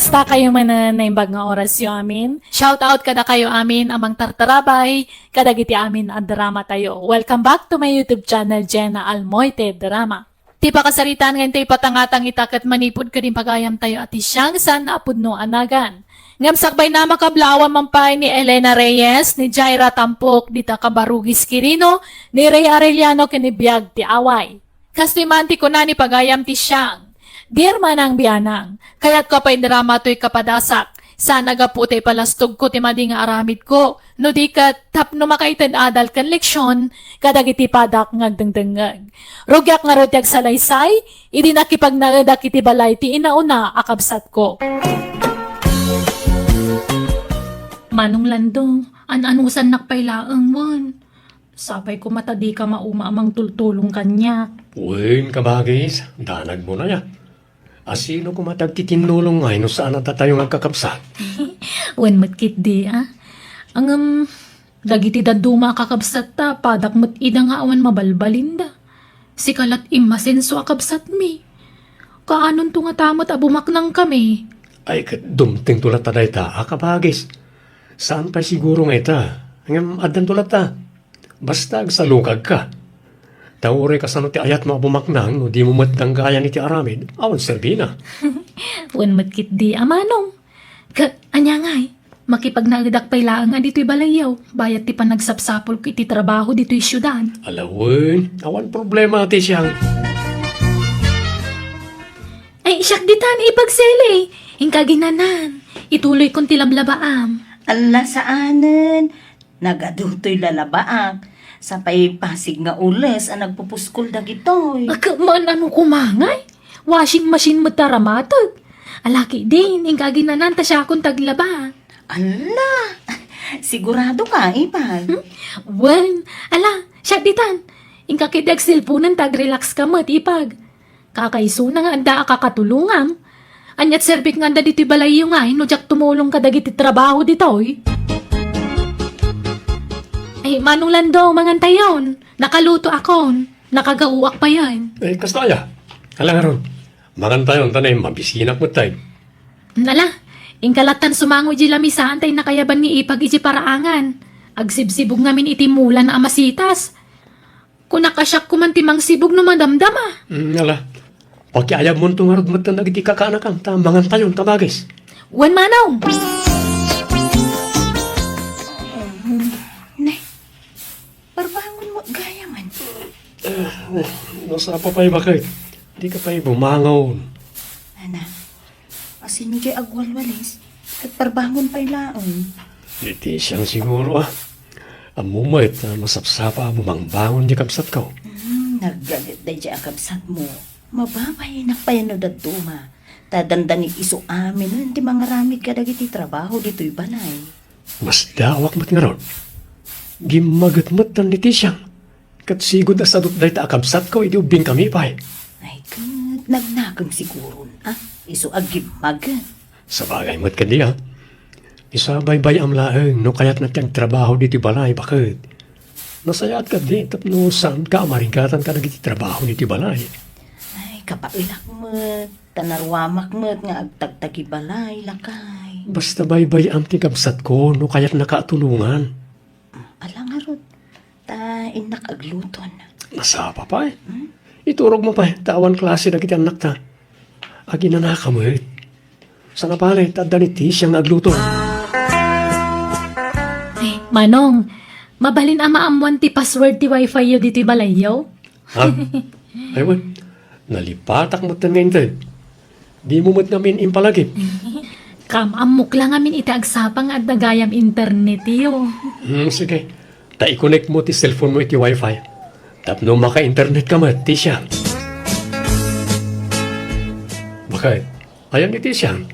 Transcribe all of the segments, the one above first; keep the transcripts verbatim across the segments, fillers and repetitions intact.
Kumusta kayo manen naimbag nga orasyo amin? Shout out kadakayo amin a mangtartarabay kadagiti amin a drama tayo. Welcome back to my YouTube channel, Jenna Almoite Drama. Ti pakasaritaan nga intay patangatang ita ket manipud kadin pagayam tayo a ti siang saan a pudno a nagan. Ngem sakbay na, makablaawan man pay ni Elena Reyes, ni Jaira Tampok, dita Kabarugis Quirino, ni Rey Arellano ken ni Biag ti Away. Kastoy man ti kuna ni pagayam ti siang, "Dear Manang Bianang, kayatko a paidrama toy kapadasak. Saan a gapu ta ipalastogko ti madi nga aramidko, no di ket tapno makaited adal ken leksion kadagiti padak nga agdengdengngeg. Rugiak ngarud ti agsalaysay, idi nakipagnaedak iti balay ti inauna a kabsatko." Manong Lando, an-anusannak pay laeng wen. Sapay koma ta dika mauma a mangtultulong kaniak. Wen, kabagis, danagmo na ya. A sino koma ti agtitinnulong ngay no saan a datayo nga agkakabsat? Wen met ketdi, a. Ngem, dagiti dadduma a kakabsatta, padak met ida nga awan mabalbalinda. Sika lat immasenso a kabsatmi. Kaanonto ngata met a bumaknangkami? Ay, ket dumtengto latta dayta a kabagis. Saan pay siguro nga ita, ngem addanto latta. Basta agsalukagka. Ta uray kasano ti ayatmo a bumaknang no dimo met danggayan iti aramid, awan serbina. Wen met ketdi a manong. Ket ania ngay, makipagnaedak pay laeng a ditoy balayyo, bayat ti panagsapsapulko iti trabaho ditoy siudad. Ala wen, awan problema ti siang. Ay, siak ditan, ipagsele. Inka ginanan. Ituloykon ti lablabaam. Ala, saanen. Nagadu toy lalabaak. Sapay pasig nga ules a nagpupuskol dagitoy. Ak-, man-, ano koma ngay? Washing machine met ta ramateg. Ala ketdin, inka ginanan ta siakon taglaba. Ala, sigurado ka, Ipag? Hmm? Wen, ala, siak ditan. Inka ketdi agselponen ta agrelax ka met, Ipag. Kakaisuna nga adda a kakatulongam. Aniat serbik nga adda ditoy balayyo ngay no diak tumulong kadagiti trabaho ditoy? Ay, Manong Lando, mangantayon. Nakalutoakon. Nakagaoak payen. Eh, kasta aya? Ala ngarud, mangantayon ta nay mabisinak met tay. Nala, inka lattan sumango iti lamisa tay nakayaban ni Ipag iti paraangan. Agsibsibog ngamin iti mulan a masitas. Kunak a siak koman ti mangsibog no madamdama. Mm, ala. Pakiayabmonto ngarud metten dagiti kakaanakam, ta mangantayon, kabagis. Wen, manong! Nay, parbangon met gayamen. Nasapa pay, baket. Dika pay bumangon. Anak, asin diay agwalwalis, ket parbangon pay laeng. Iti siang siguro, a. Ammo met a masapsapa a bumangbangon diay kabsatko. Hmm, naggaget daydiay a kabsatmo. Mababainnak pay no dadduma. Ta dandani isu aminen ti mangaramid kadagiti trabaho ditoy balay. Masdaawak met ngarud. Gimmaget metten ni Tisiang. Ket sigud a sadut dayta a kabsatko idi ubbingkami pay. Ay, ket nagnakem siguron, a? Isu a gimmaget. Sabagay met ketdi, a. Isu a baybay-am laeng no kayatna ti agtrabaho ditoy balay, baket. Nasayaat ketdi tapno saanka a marigatan kadagiti trabaho ditoy balay. Ay, kapaelak met. Ta naruamak met nga agtagtagi balay, lakay. Basta baybay-am ti kabsatko no kayatnaka a tulongan. Ala ngarud, ta innak agluton. Nasapa pay. Hmm? Iturogmo pay, ta awan klase dagiti annakta. Aginanaka met. Sana pay, ta adda ni Tisiang nga agluto. Ay, Manong, mabalin a maammoan ti password ti wifi yo ditoy balayyo? Ha? Ay, wen. Nalipatak metten nga inted. Dimo met ngamin impalagip. Kam-, ammok la ngamin iti agsapa nga adda gayam internet yo. Hmm, sige. Ta i-connect mo ti cellphone mo iti wifi. Tapno maka-internet ka met, Tisiang. Bakit? Ayan ni Tisiang?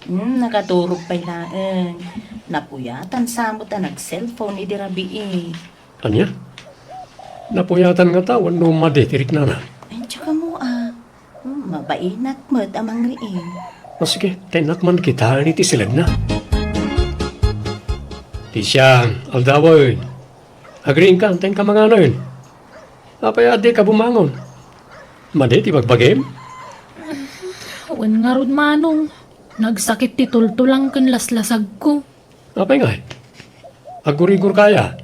Hmm, nakaturog pay laeng. Napuyatan sa met a nag-cellphone idi rabii. Ania? Napuyatan ngata wenno madi ti riknana? Ay, diak ammo, a. Hmm, mabainat met a mangriing. O sige, ta innak man kitaen iti silegna. Tisiang, aldawen. Agriingka, ta inka manganen. Apay a dika bumangon? Madi ti bagbagim? Wen ngarud, Manong. Nagsakit ti tultulang ken laslasagko. Apay ngay? Aggurigor kaya?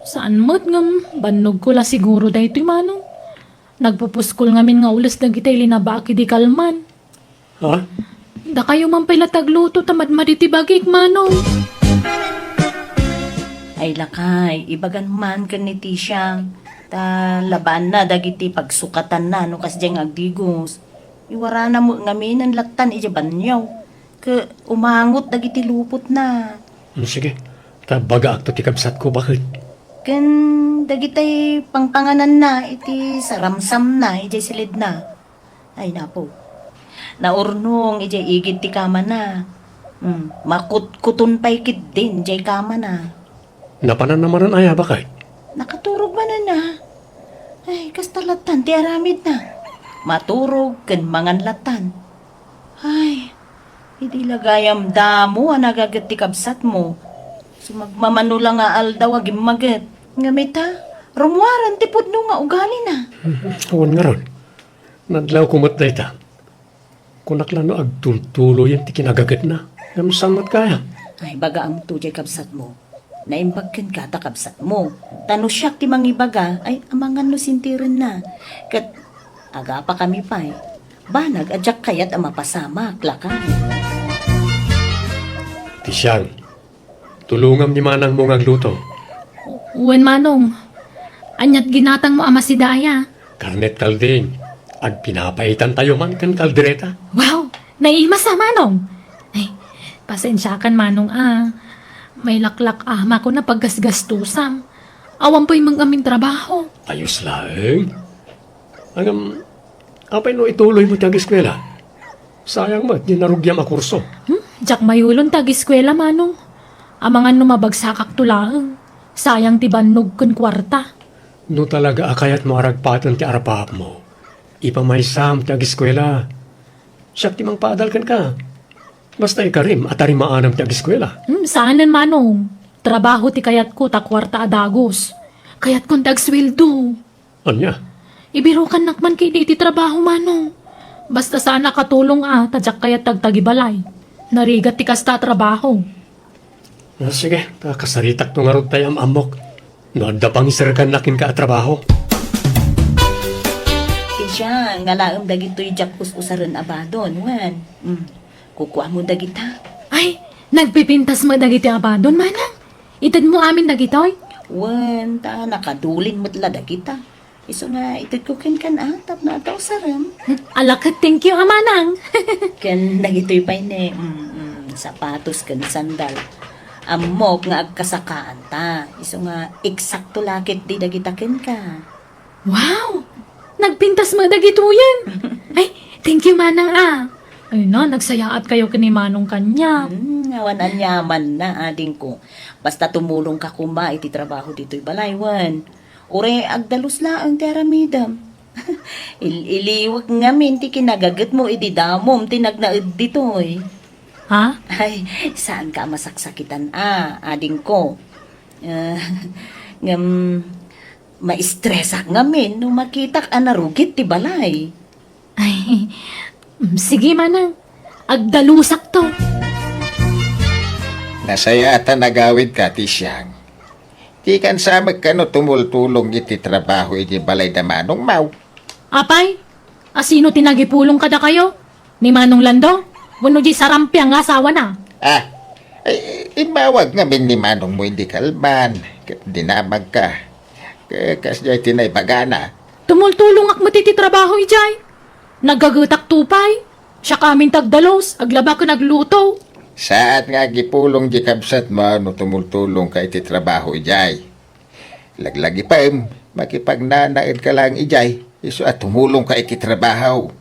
Saan met ngem, bannogko la siguro daytoy, Manong. Nagpupuskol ngamin nga ules dagitay linabaak idi kalman. Ha? Dakayo man pay la ti agluto ta madmadi ti bagik, Manong. Ay, lakay, ibagan man ken ni Tisiang, ta labaanna dagiti pagsukatanna no kasdiay nga agdigos. Iwarana met ngamin lattan idiay banio, ket umangot dagiti lupotna. Hmm, sige, ta bagaakto ti kabsatko, baket. Ken dagitay pangpangananna iti saramsamna idiay silidna. Ay, napo. Naurnong idiay igid ti kamana. Hmm, makutkuton pay ketdin idiay kamana. Napananna manen aya, baket? Nakaturog manen a. Ay, kasta lattan ti aramidna. Maturog ken mangan lattan. Ay, idi la gayam damo a nagaget ti kabsatmo. Sumagmamano la nga aldaw a gimmaget. Ngem ita, rummuaren ti pudno nga ugalina. Wen ngarud, nadlawko met dayta. Kunak la no agtultuloyen ti kinagagetna. Ngem saan met kaya? Ay, bagaamto diay kabsatmo. Naimbag kenka ta kabsatmo. Ta no siak ti mangibaga, ay, amangan no sintirenna. Ket agapakami pay. Banag a diak kayat a mapasamak, lakay. Tisiang, tulongam ni manangmo nga agluto. Wen, Manong. Aniat ginatangmo a masida aya? Karnet kalding. Agpinapaitantayo man ken kaldereta. Wow! Naimas a, Manong! Ay, pasensiakan, Manong, a. Mailaklak-amako a paggasgastusam. Awan pay met ngamin trabaho. Ayos laeng. Ngem, apay no ituloymo ti ageskuela? Sayang met ti narugiam a kurso. Hmm? Diak mayulon ti ageskuela, Manong. Amangan no mabagsakakto laeng. Sayang ti bannog ken kuarta. No talaga a kayatmo a ragpaten ti arpaapmo, ipamaysam ti ageskuela. Siak ti mangpaadal kenka. Basta ikarim a tarimaanam ti ageskuela. Hmm, saanen, Manong. Trabaho ti kayatko ta kuarta a dagus. Kayatkon ti agsueldo. Ania? Ibirukannak man ketdi iti trabaho, Manong. Basta saan a katulong a, ta diak kayat ti agtagibalay. Narigat ti kasta a trabaho. Ah, sige, ta kasaritakto ngarud tay am-ammok. No adda pangiserkanna kenka a trabaho. Siasino nga laeng dagitoy diak us-usaren a badon, wen? Mm. Kukuamo dagita. Ay, nagpipintas met dagiti a badon, Manang? Itedmo amin dagitoy? Wen, ta nakadulin met la dagita. Isu nga itedko kenkan a, tapno adda usarem. Ala ket thank you a, Manang. Ken dagitoy pay ne, mm, mm, sapatos ken sandal. Ammok nga agkasakaanta. Isu nga eksakto la ketdi dagita kenka. Wow! Nagpintas met dagitoyen. Ay, thank you, Manang, a. Ay na, nagsayaat kayo ken ni Manong kaniak. Hmm, awan aniamanna, adingko. Basta tumulongka koma iti trabaho ditoy balay, wen. Uray agdalus laeng ti aramidem. Il-iliwek ngamin ti kinagagetmo idi damom ti nagnaed ditoy. Ha? Ay, saanka a masaksakitan a, adingko. Eh, ngem, maistresak ngamin no makitak a narugit ti balay. Ay, mm, sige, Manang. Agdalusakto. Nasayaat a nagawidka, Tisiang. Dikan sa met kano tumultulong iti trabaho iti balay da manongmo. Apay, asino ti nagipulong kadakayo? Ni Manong Lando? Wenno diay sarampiang nga asawana? Ah, ay, immawag ngamin ni manongmo idi kalman, ket dinamagka. Ka-, kasdiay ti naibagana. Tumultulongak met iti trabaho idiay. Nagagetakto pay. Siak amin ti agdalus, aglaba ken agluto. Saat nga agipulong di kabsatmo no tumultulongka iti trabaho idiay. Laglagipem, makipagnanaedka laeng idiay, isu a tumulongka iti trabaho.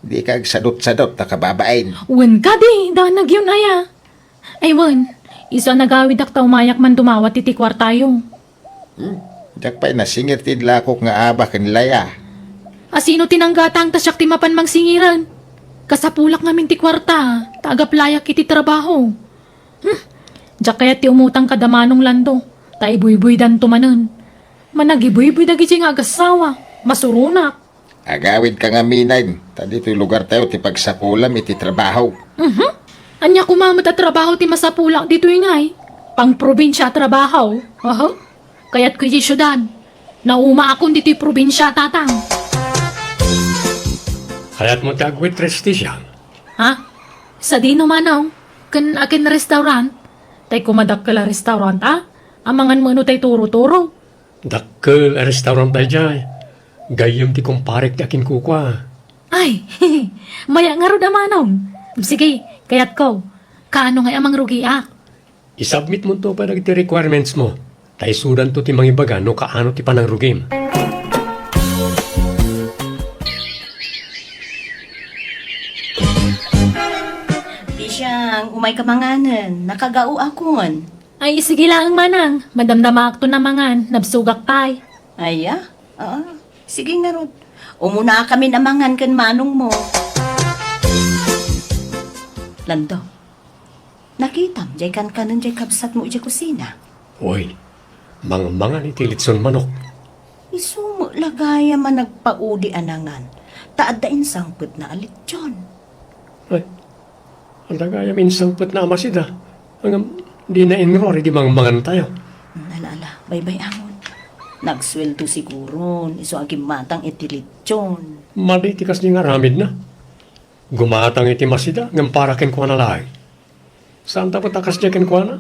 Dika agsadutsadut a kababain. Wen kadi, danagyon aya. Ay wen, isu a nagawidak ta umayak man dumawat iti kuartayo. Hmm, diak pay nasingir ti idlakok nga aba ken Laya. Asino ti nanggatang ta siak ti mapan mangsingiran? Kasapulak ngamin ti kuarta, ta agaplayak iti trabaho. Hmm, diak kayat ti umutang kada Manong Lando, ta ibuybuydanto manen. Managibuybuy dagiti nga agassawa, masuronak. Agawidka ngaminen, ta ditoy lugartayo ti pagsapulam iti trabaho. Mhm. Ania koma met a trabaho ti masapulak ditoy ngay? Pangprobinsia a trabaho. Aha. Kayatko iti siudad. Naumaakon ditoy probinsia, Tatang. Kayatmo ti agwaitress, Tisang? Ha? Sadino, Manong? Ken akin restaurant? Tay koma dakkel a restaurant, a? Amangan mano tay turo-turo. Dakkel a restaurant daydiay. Gayyem ti kumparek ti akinkukua. Ay, maya ngarud a, Manong. Sige, kayatko. Kaano ngay a mangrugiak? I-submitmonto pay dagiti requirementsmo. Ta isudanto ti mangibaga no kaano ti panangrugim. Tisang, umayka manganen. Nakagaoakon. Ay, sige laeng, Manang. Madamdamaakton a mangan. Nabsogak pay. Aya? Ah, sige ngarud. Umunakamin a mangan ken manongmo. Lando, nakitam diay kankanen diay kabsatmo idiay kusina? Uy, mangmangan iti litson manok. Isu met la gayam a nagpaudi a nangan, ta adda insangpetna a litson. Ay, adda gayam insangpetna a masida. Ngem dina inruar idi mangmangantayo. Ala, ala, baybay-amon. Nagsueldo siguron, isu a gimmatang iti litson. Madi ti kasdi nga aramidna. Gumatang iti masida, ngem para kenkuana laeng. Saanta met a kasdi kenkuana.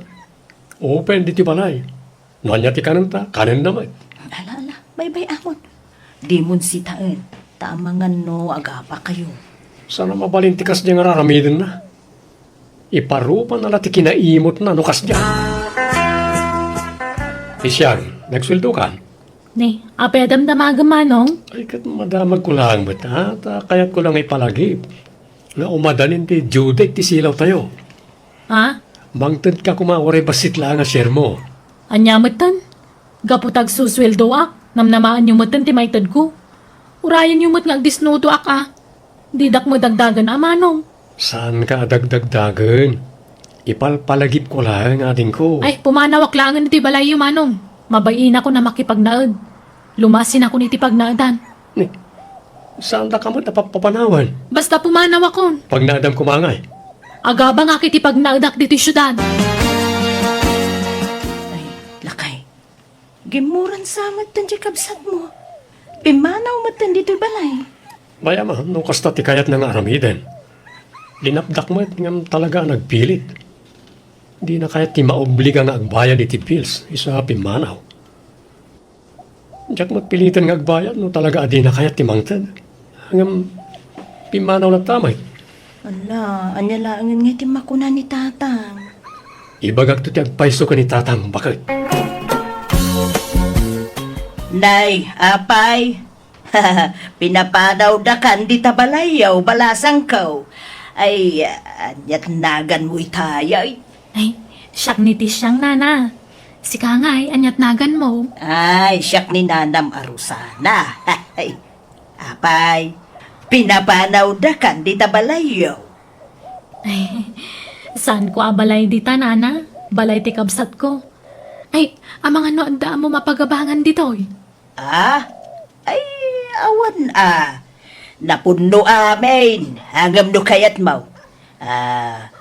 Open ditoy balay. No ania ti kanenta, kanenna met. Ala, ala, baybay-amon. Dimon sitaen, ta amangan no agapakayo. Saan a mabalin ti kasdi nga araramidenna. Iparupanak la ti kinaimutna no kasdi. Tisang, nagsueldokan? Ni, apay a damdamagem, Manong? Ay, ket madamagko laeng met, ha? Ta kayatko la nga ipalagip nga umadanin ti due date ti silawtayo. Ha? Mangtedka koma uray bassit laeng a sharemo. Ania metten? Gapu ta agsusueldoak, namnamaenyo metten ti maitedko. Urayenyo met nga agdisnudoak a. Didak madagdagen a, Manong. Saanka a dagdagdagen. Ipalpalagipko laeng, adingko. Ay, pumanawak laengen iti balayyo, Manong. Mabainakon a makipagnaed. Lumasinakon iti pagnaedan. Ni, saandaka met a papapanawen? Basta pumanawakon. Pagnaedam koma ngay? Agabangak iti pagnaedak ditoy siudad. Ay, lakay. Gimmuran sa metten ti kabsatmo. Pimmanaw metten ditoy balay. Bay-am a, no kasta ti kayatna nga aramiden. Linapdak met ngem talaga a nagpilit. Dina kayat ti maobliga nga agbayad iti bills, isu a pimmanaw. Diak met piliten nga agbayad no talaga a dina kayat ti mangted. Ngem pimmanaw latta met. Ala, ania laengen nga ti makuna ni Tatang? Ibagakto ti agpayso ken ni Tatang, baket. Nay, apay, pinapanawdakan dita balayyo, balasangko. Ay, aniat naganmo itay? Ay, siak ni Tisang, Nana. Sika ngay, aniat naganmo? Ay, siak ni Nanam a Rosana. Apay, pinapanawdakan dita balayyo. Ay, saanko a balay dita, Nana. Balay ti kabsatko. Ay, amangan no adda amom a pagabangan ditoy? Ah? Ay, awan a. Napunno amin, ngem no kayatmo. Ah,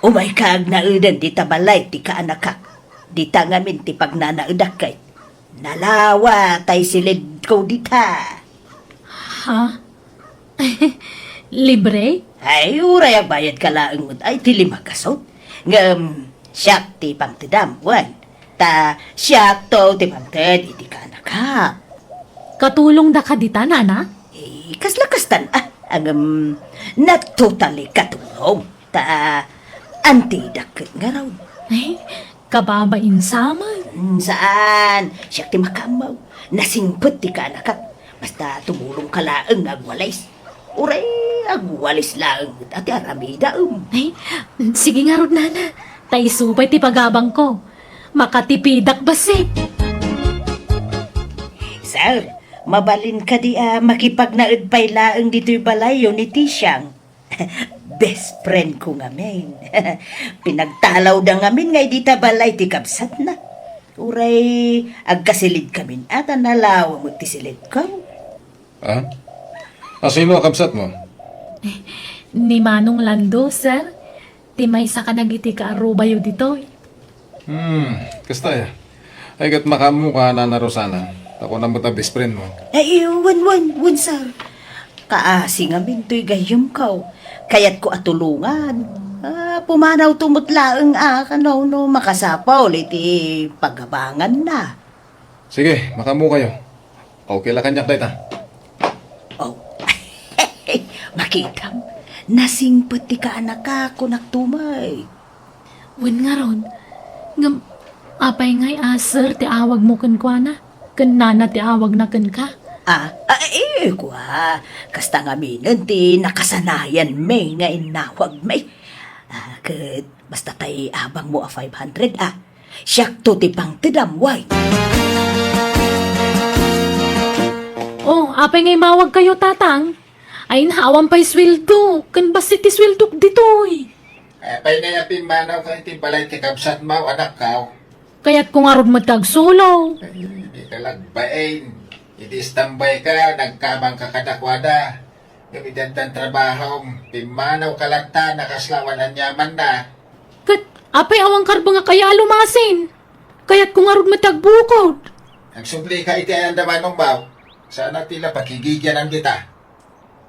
umayka agnaeden dita balay ti kaanakak. Dita ngamin ti pagnanaedak ket nalawa tay silidko dita. Ha? Libre? Ay, uray agbayadka laeng met ay ti lima gasut. Ngem siak ti pangtedam, wen. Ta siakto ti pangted iti kaanakak. Katulongdaka dita, Nana? Eh, kasla kastan, ah, ngem, not totally katulong. Ta antidak ket ngarud. Ay, kababain sa met. Mm, saan? Siak ti makaammo. Nasingpet ti kaanakak. Basta tumulongka laeng nga agwalis. Uray agwalis laeng met a ti aramidaem. Ay, sige ngarud, Nana. Ta isu pay ti pagabangko. Makatipidak bassit. Sir, mabalin kadi a makipagnaed pay laeng ditoy balayyo ni Tisang? Best friend ko ngamin. Pinagtalawda ngamin nga idi ta balay ti kabsatna. Uray agkasilid kamin a ta nalawa met ti silidko. Ah? A sino a kabsatmo? Ni Manong Lando, sir. ti maysa kadagiti kaarubayo ditoy. Hmm, kasta ya. Ay, ket makaammoka, Nana Rosana. Ta kunak met a best friend mo. Ay, wen, wen, wen, sir. Kaasi ngamin toy gayyemko. Kayatko a tulongan. Ah, pumanawto met laeng a kano no makasapul iti pagabanganna. Sige, makaammokayo. Okay la kaniak dayta. Oh. Makitam, nasingpet ti kaanaka, kunak tumay. Wen ngarud, ngem apay ngay a sir ti awagmo kenkuana? Ken nana ti awagna kenka? Ah, ah, eh, kua, kasta ngaminen ti nakasanayanmi nga innawagmi. Ah, ket basta tay abangmo a five hundred, ah. Siakto ti pangtedam, way. Oh, apay ngay mawagkayo, Tatang? Ay, awan pay sueldo. Ken bassit ti sueldok ditoy. Apay ngay a pimmanawka iti balay ti kabsatmo, anakko? Kayatko ngarud met ti agsulo. Ay, dika la agbain. Iti istambayka, nagkabangka kadakuada. Ngem iti addan trabahom, pimmanawka latta, nakasla awan aniamanna. Ket apay awan karbengak aya a lumasin? Kayatko ngarud met ti agbukod. Agsublika iti ayanna, manong Bao. Saan a ti la pakigigianan dita.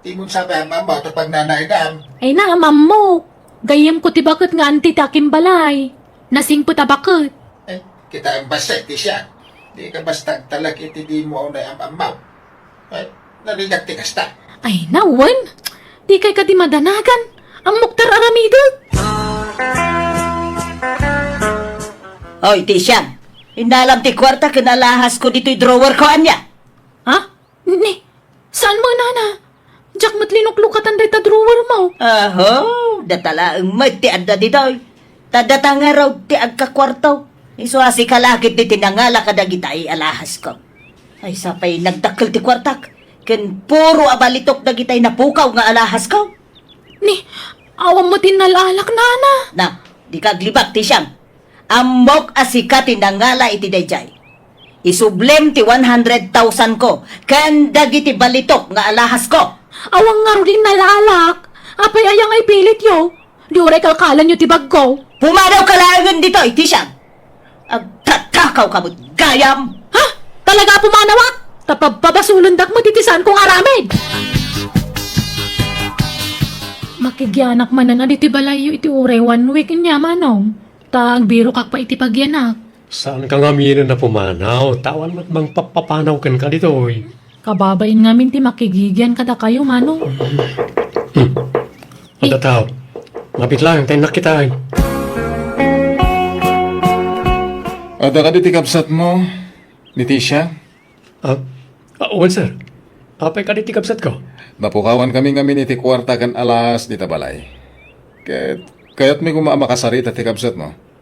Dimon sa pay am-ammo ti pagnanaedam. Ay, naam-ammok. Gayyemko ti baket nga anti ti akimbalay. Nasingpet a baket. Eh, kitaem bassit ti siak. Dika basta agtalek iti dimo unay am-ammo. Ay, narigat ti kasta. Ay, nawen. Dikay kadi madanagan. Ammok ti ar-aramidek. Oy, Tisiang. Innalam ti kuarta ken alahas ko ditoy drawer ko, ania? Ha? Ni, saan mo, nana? Diak met linuklukatan dayta drawer mo. Aho, data laeng met ti adda ditoy. Ta data ngarud ti agkakuarto. Isu a sika la ketdi ti nangala kadagiti alahas ko. Ay, sapay nagdakkel ti kuartak. Ken puro a balitok dagiti napukaw nga alahas ko. Ni, awan met ti innal-alak, nana. Na, dika aglibak, Tisiang. Ammok a sika ti nangala iti daydiay. Isublem ti one hundred thousand ko ken dagiti balitok nga alahas ko. Awan ngarud innal-alak. Apay aya nga ipilityo? Di uray kalkalanyo ti bagko. Pumanawka laengen ditoy, Tisiang. Agtatakawka met gayam. Ha? Talaga a pumanawak? Ta pabpabasulendak met iti saanko nga aramid. Makigianak manen a ditoy balayyo iti uray one week, ania, manong? Ta agbirokak pay iti pagyanak. Saanka ngaminen a pumanaw, ta awan met mangpappapanaw kenka ditoy. Kababain ngamin ti makigigian kadakayo, manong. Hmm. Adda tao. Mabiit laeng, ta innak kitaen. Adda kadi ti kabsatmo, ni Tisha? Ah, ah, wen, sir. Apay kadi ti kabsatko? Napukawan kami ngamin iti kuarta ken alahas dita balay. Ket kayatmi koma a makasarita ti kabsatmo.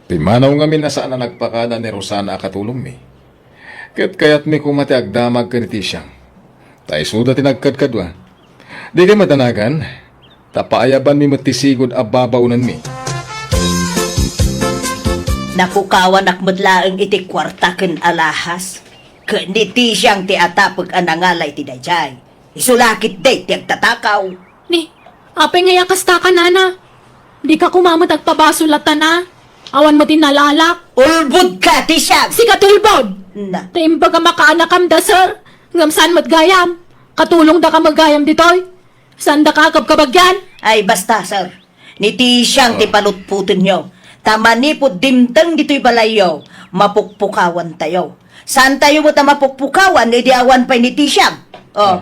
Pimmanaw ngamin a saan a nagpakada ni Rosana a katulongmi. Ket kayatmi koma ti agdamag ken ni Tisha. Ta isuda ti nagkadkadua. Dikay madanagan, ta paayabanmi met ti sigud a babaonanmi. Napukawanak met laeng iti kuarta ken alahas, ken ni Tisiang ti atapek a nangala iti daydiay. Isu la ketdi ti agtatakaw. Ni, apay ngay a kasta ka, nana? Dika koma met agpabasol latta a? Awan met innal-alak. Ulbodka, Tisiang! Sika ti ulbod! Na. Ta imbag a makaanakam da, sir. Ngem saan met gayam? Katulongdaka met gayam ditoy. Saandaka a kabkabagyan? Ay, basta, sir. Ni Tisiang ti palutpotenyo. Ta manipud dimteng ditoy balayyo, mapukpukawantayo. Saantayo met a mapukpukawan idi awan pay ni Tisiang? Oh.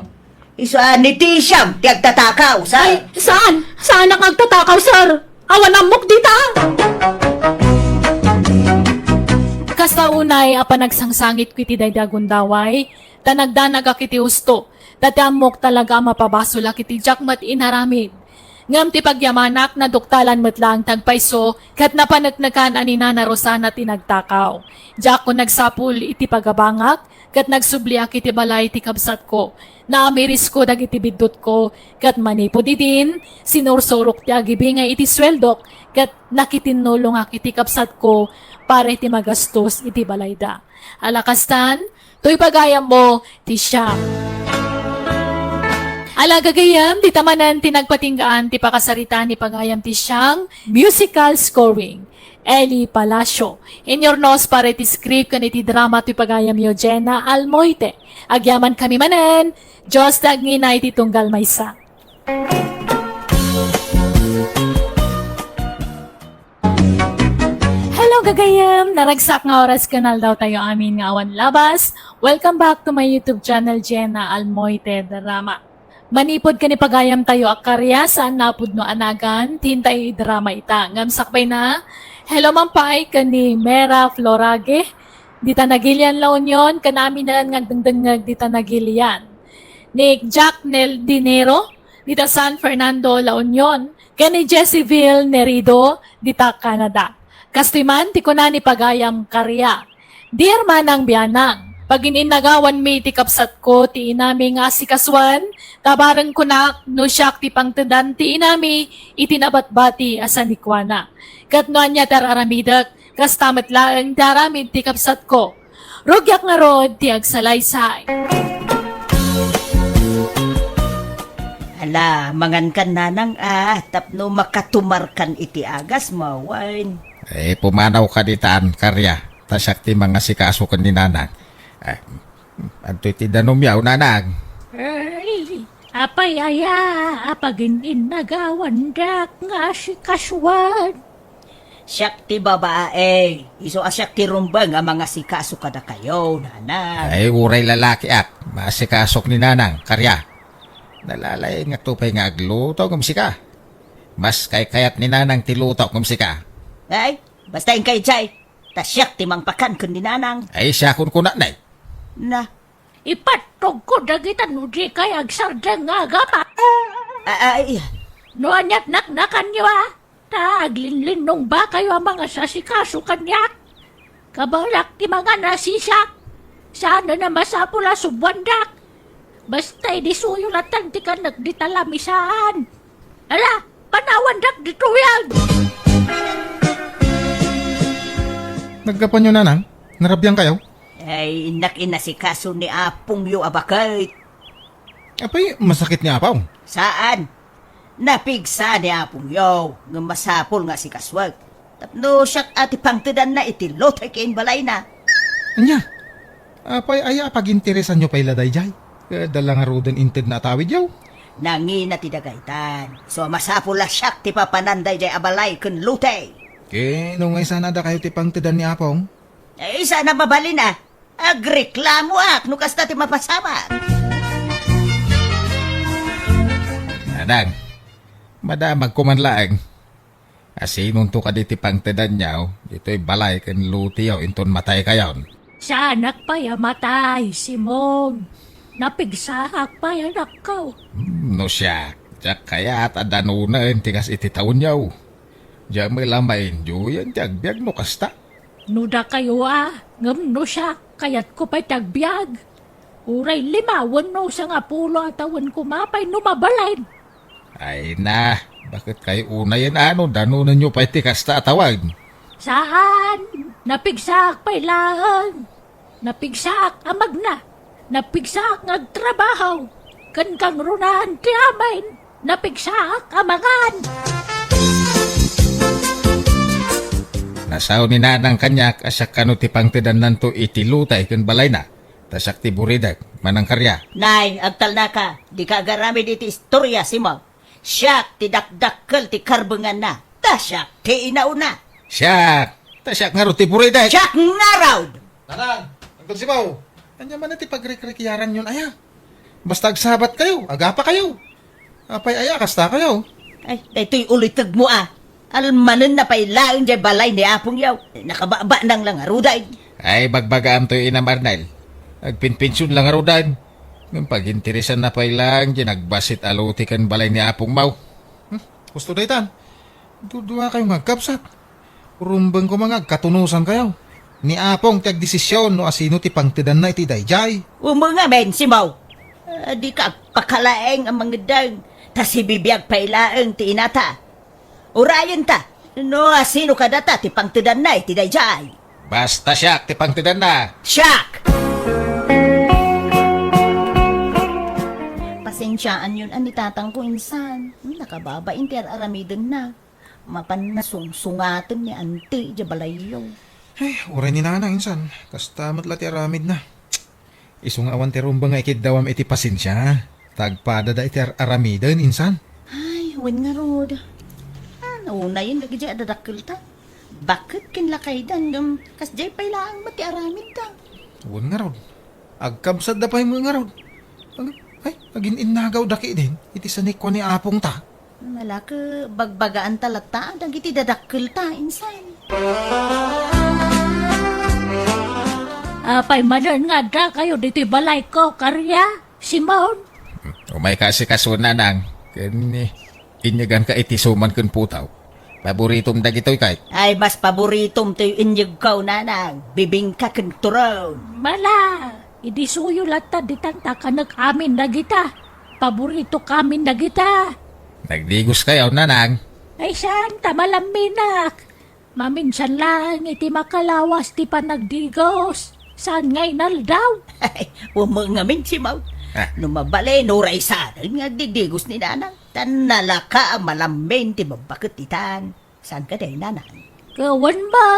Isu a ni Tisiang ti agtatakaw, sir. Ay, saan? Saanak nga agtatakaw, sir? Awan ammok dita. Kasta unay a panagsangsangitko iti daydi a gundaway, ta nagdanagak iti husto, ta ti ammok talaga a mapabasolak iti diak met inaramid. Ngem ti pagyamanak, naduktalan met laeng ti agpayso, ket napaneknekan a ni Nana Rosana ti nagtakaw. Diakon nagsapul iti pagabangak, ket nagsubliak iti balay ti kabsatko. Naamirisko dagiti biddutko, ket manipud idin, sinursurok ti agibingay iti sueldok, ket nakitinnulongak iti kabsatko para iti magastos iti balayda. Ala kastan, toy pagayammo ti siak. Ala gagayem, dita manen ti nagpatinggaan ti pakasarita ni pagayam ti siang musical scoring, Eli Palacio. Inyurnos para iti script ken iti drama ti pagayamyo, Jenna Almoite. Agyamankami manen, Dios ti agngina iti tunggal maysa. Hello, gagayem! Naragsak nga oras ken aldawtayo amin nga awan labas. Welcome back to my YouTube channel, Jenna Almoite Drama. Manipud ken ni pagayamtayo a karya, saan napudno a nagan ti intayo idrama ita. Ngem sakbayna, hello man pay ken ni Mera Florage, dita Nagilian, La Union, ken aminen nga agdengdengngeg dita Nagilian. Ni Jack Nel Dinero, dita San Fernando, La Union, ken ni Jesseville Nerido, dita Canada. Kastoy man ti kuna ni pagayam karya, "Dear Manang Bianang, pagin-innagawanmi ti kabsatko ti inami nga asikasuan, ta bareng kunak no siak ti pangtedan ti inami iti nabatbati a sanikuana. Ket no ania ti ar-aramidek, kasta met laeng ti aramid ti kabsatko. Rugiak ngarud ti agsalaysay." Ala, mangankan nanang a, tapno makatumarkan iti agasmo, wen. Eh, pumanawka ditan, karya. Ta siak ti mangasikaso ken ni nanang. Eh, adtoy ti danumyo, nanang. Ay, apay aya a pagin-innagawandak nga asikasuan? Siak ti babae, isu a siak ti rumbeng a mangasikaso kadakayo, nanang. Ay, uray lalakiak, maasikasok ni nanang, karya. Nalalaingakto pay nga agluto ngem sika. Mas kaykayat ni nanang ti luto ngem sika. Ay, basta inkay jay, ta siak ti mangpakan ken ni nanang. Ay, siakon kunanay. Na. Ipattogko dagita no di kay agsardeng nga agama. A-, ay. No aniat naknakanyo, a, ta aglinlinnongbakayo a mangasasikaso kaniak. Kabalak ti mangan a sisak. Saanen a masapul a subuandak. Basta idi suyo latan ti kanek dita lamisaan. Ala, panawandak ditoyen. Naggapuanyo, nanang? Narabiangkayo? Ay, innak inasikaso ni apongyo a baket. Apay, masakit ni apaw? Saan. Napigsa ni apongyo, ngem masapul nga asikasuek. Tapno siak a ti pangtedanna iti lotay ken balayna. Ania? Apay, aya a paginteresanyo pay la daydiay? Adda la ngaruden inted nga atawidyo? Nangina ti dagaytan. So, masapul a siak ti papanan daydiay a balay ken lotay. Ket no nga isana dakayo ti pangtedan ni apong? Eh, saan a mabalin a. Agreklamoak no kasta ti mapasamak. Nanang, madamagko man laeng. Asinonto kadi ti pangtedanyo ditoy balay ken lotiyo inton mataykayon? Saanak pay a matay, Simon. Napigsaak pay a dakko. Hmm, no siak, diak kayat a danunen ti kas iti tawenyo. Diak met la maindiayen ti agbiag no kasta. No dakayo a, ngem no siak, kayatko pay ti agbiag. Uray lima wenno sangapulo a tawen koma pay no mabalin. Ay na, baket kayo unayen a no danonenyo pay ti kasta a tawen? Saan, napigsaak pay laeng. Napigsaak a magna. Napigsaak nga agtrabaho. Ken kangrunaan ti amin, napigsaak a mangan. Nasao ni nanang kaniak a siak kano ti pangtedannanto iti lotay ken balayna. Ta siak ti buridek, manang karya. Nay, agtalnaka, dika agaramid iti istoria, Simon. Siak ti dakdakkel ti karbenganna, ta siak ti inauna. Siak, ta siak ngarud ti buridek. Siak ngarud! Nanang, Angkel Sibaw, ania man ti pagrikrikiaranyon aya? Basta agsabatkayo, agapakayo. Apay aya, kastakayo? Ay, daytoy ulitegmo a. Almanenna pay laeng diay balay ni apongyo. Nakababanang la ngaruden. Ay, bagbagaamtoy, Inam Arnel. Agpinpension la ngaruden. Ngem paginteresanna pay laeng diay nagbassit a loti ken balay ni apongmo. Hmm, husto daytan. Duduakayo nga agkabsat. Rumbeng koma nga agkatunosankayo. Ni apong ti agdesisyon no asino ti pangtedanna iti daydiay. Umengamin, Simaw. Ah, dika agpakalaeng a mangeddeng, ta sibibiag pay laeng ti inata. Urayenta, no asino kadata ti pangtedanna iti daydiay. Basta siak ti pangtedanna. Siak! Pas-, Pasensiaanyon a ni tatangko insan. Hmm, nakababain ti ar-aramidenna. Mapan nasungsungaten ni Auntie idiay balayyo. Ay, uray ni Nanang insan. Kasta met la ti aramidna. Isu nga awan ti rumbeng nga ikiddawam iti pasensia. Ta agpadada iti ar-aramiden insan. Ay, wen ngarud. Ah, naunayen dagiti a dadakkelta. Baket ken lakayda, ngem kasdiay pay laeng met ti aramidda. Wen ngarud. Agkabsatda pay met ngarud. Ag-, ay, agin-innagawda ketdin iti sanikua ni apongta. Nalaka, bagbagaanta latta dagiti dadakkelta, insan. Apay manen nga addakayo ditoy balayko, Karia? Simon? Umayka asikaso, Nanang, ken, eh, inyeganka iti suman ken putaw. Paboritom dagitoy kay? Ay, mas paboritom toy inyegko, Nanang. Bibingka ken turom. Mala, idi suyo latta ditan ta kanek amin dagita. Paborito kamin dagita. Nagdigos kayo, Nanang? Ay, saan ta malamminak? Maminsan laeng iti makalawas ti panagdigos. Saan nga inaldaw? Umeng ngamin, Simon. Ah. No mabalin, uray saan nga agdidigos ni Nanang. Tan nalaka a malammin ti babbaket ditan. Saan kadi, Nanang? Kawan ba?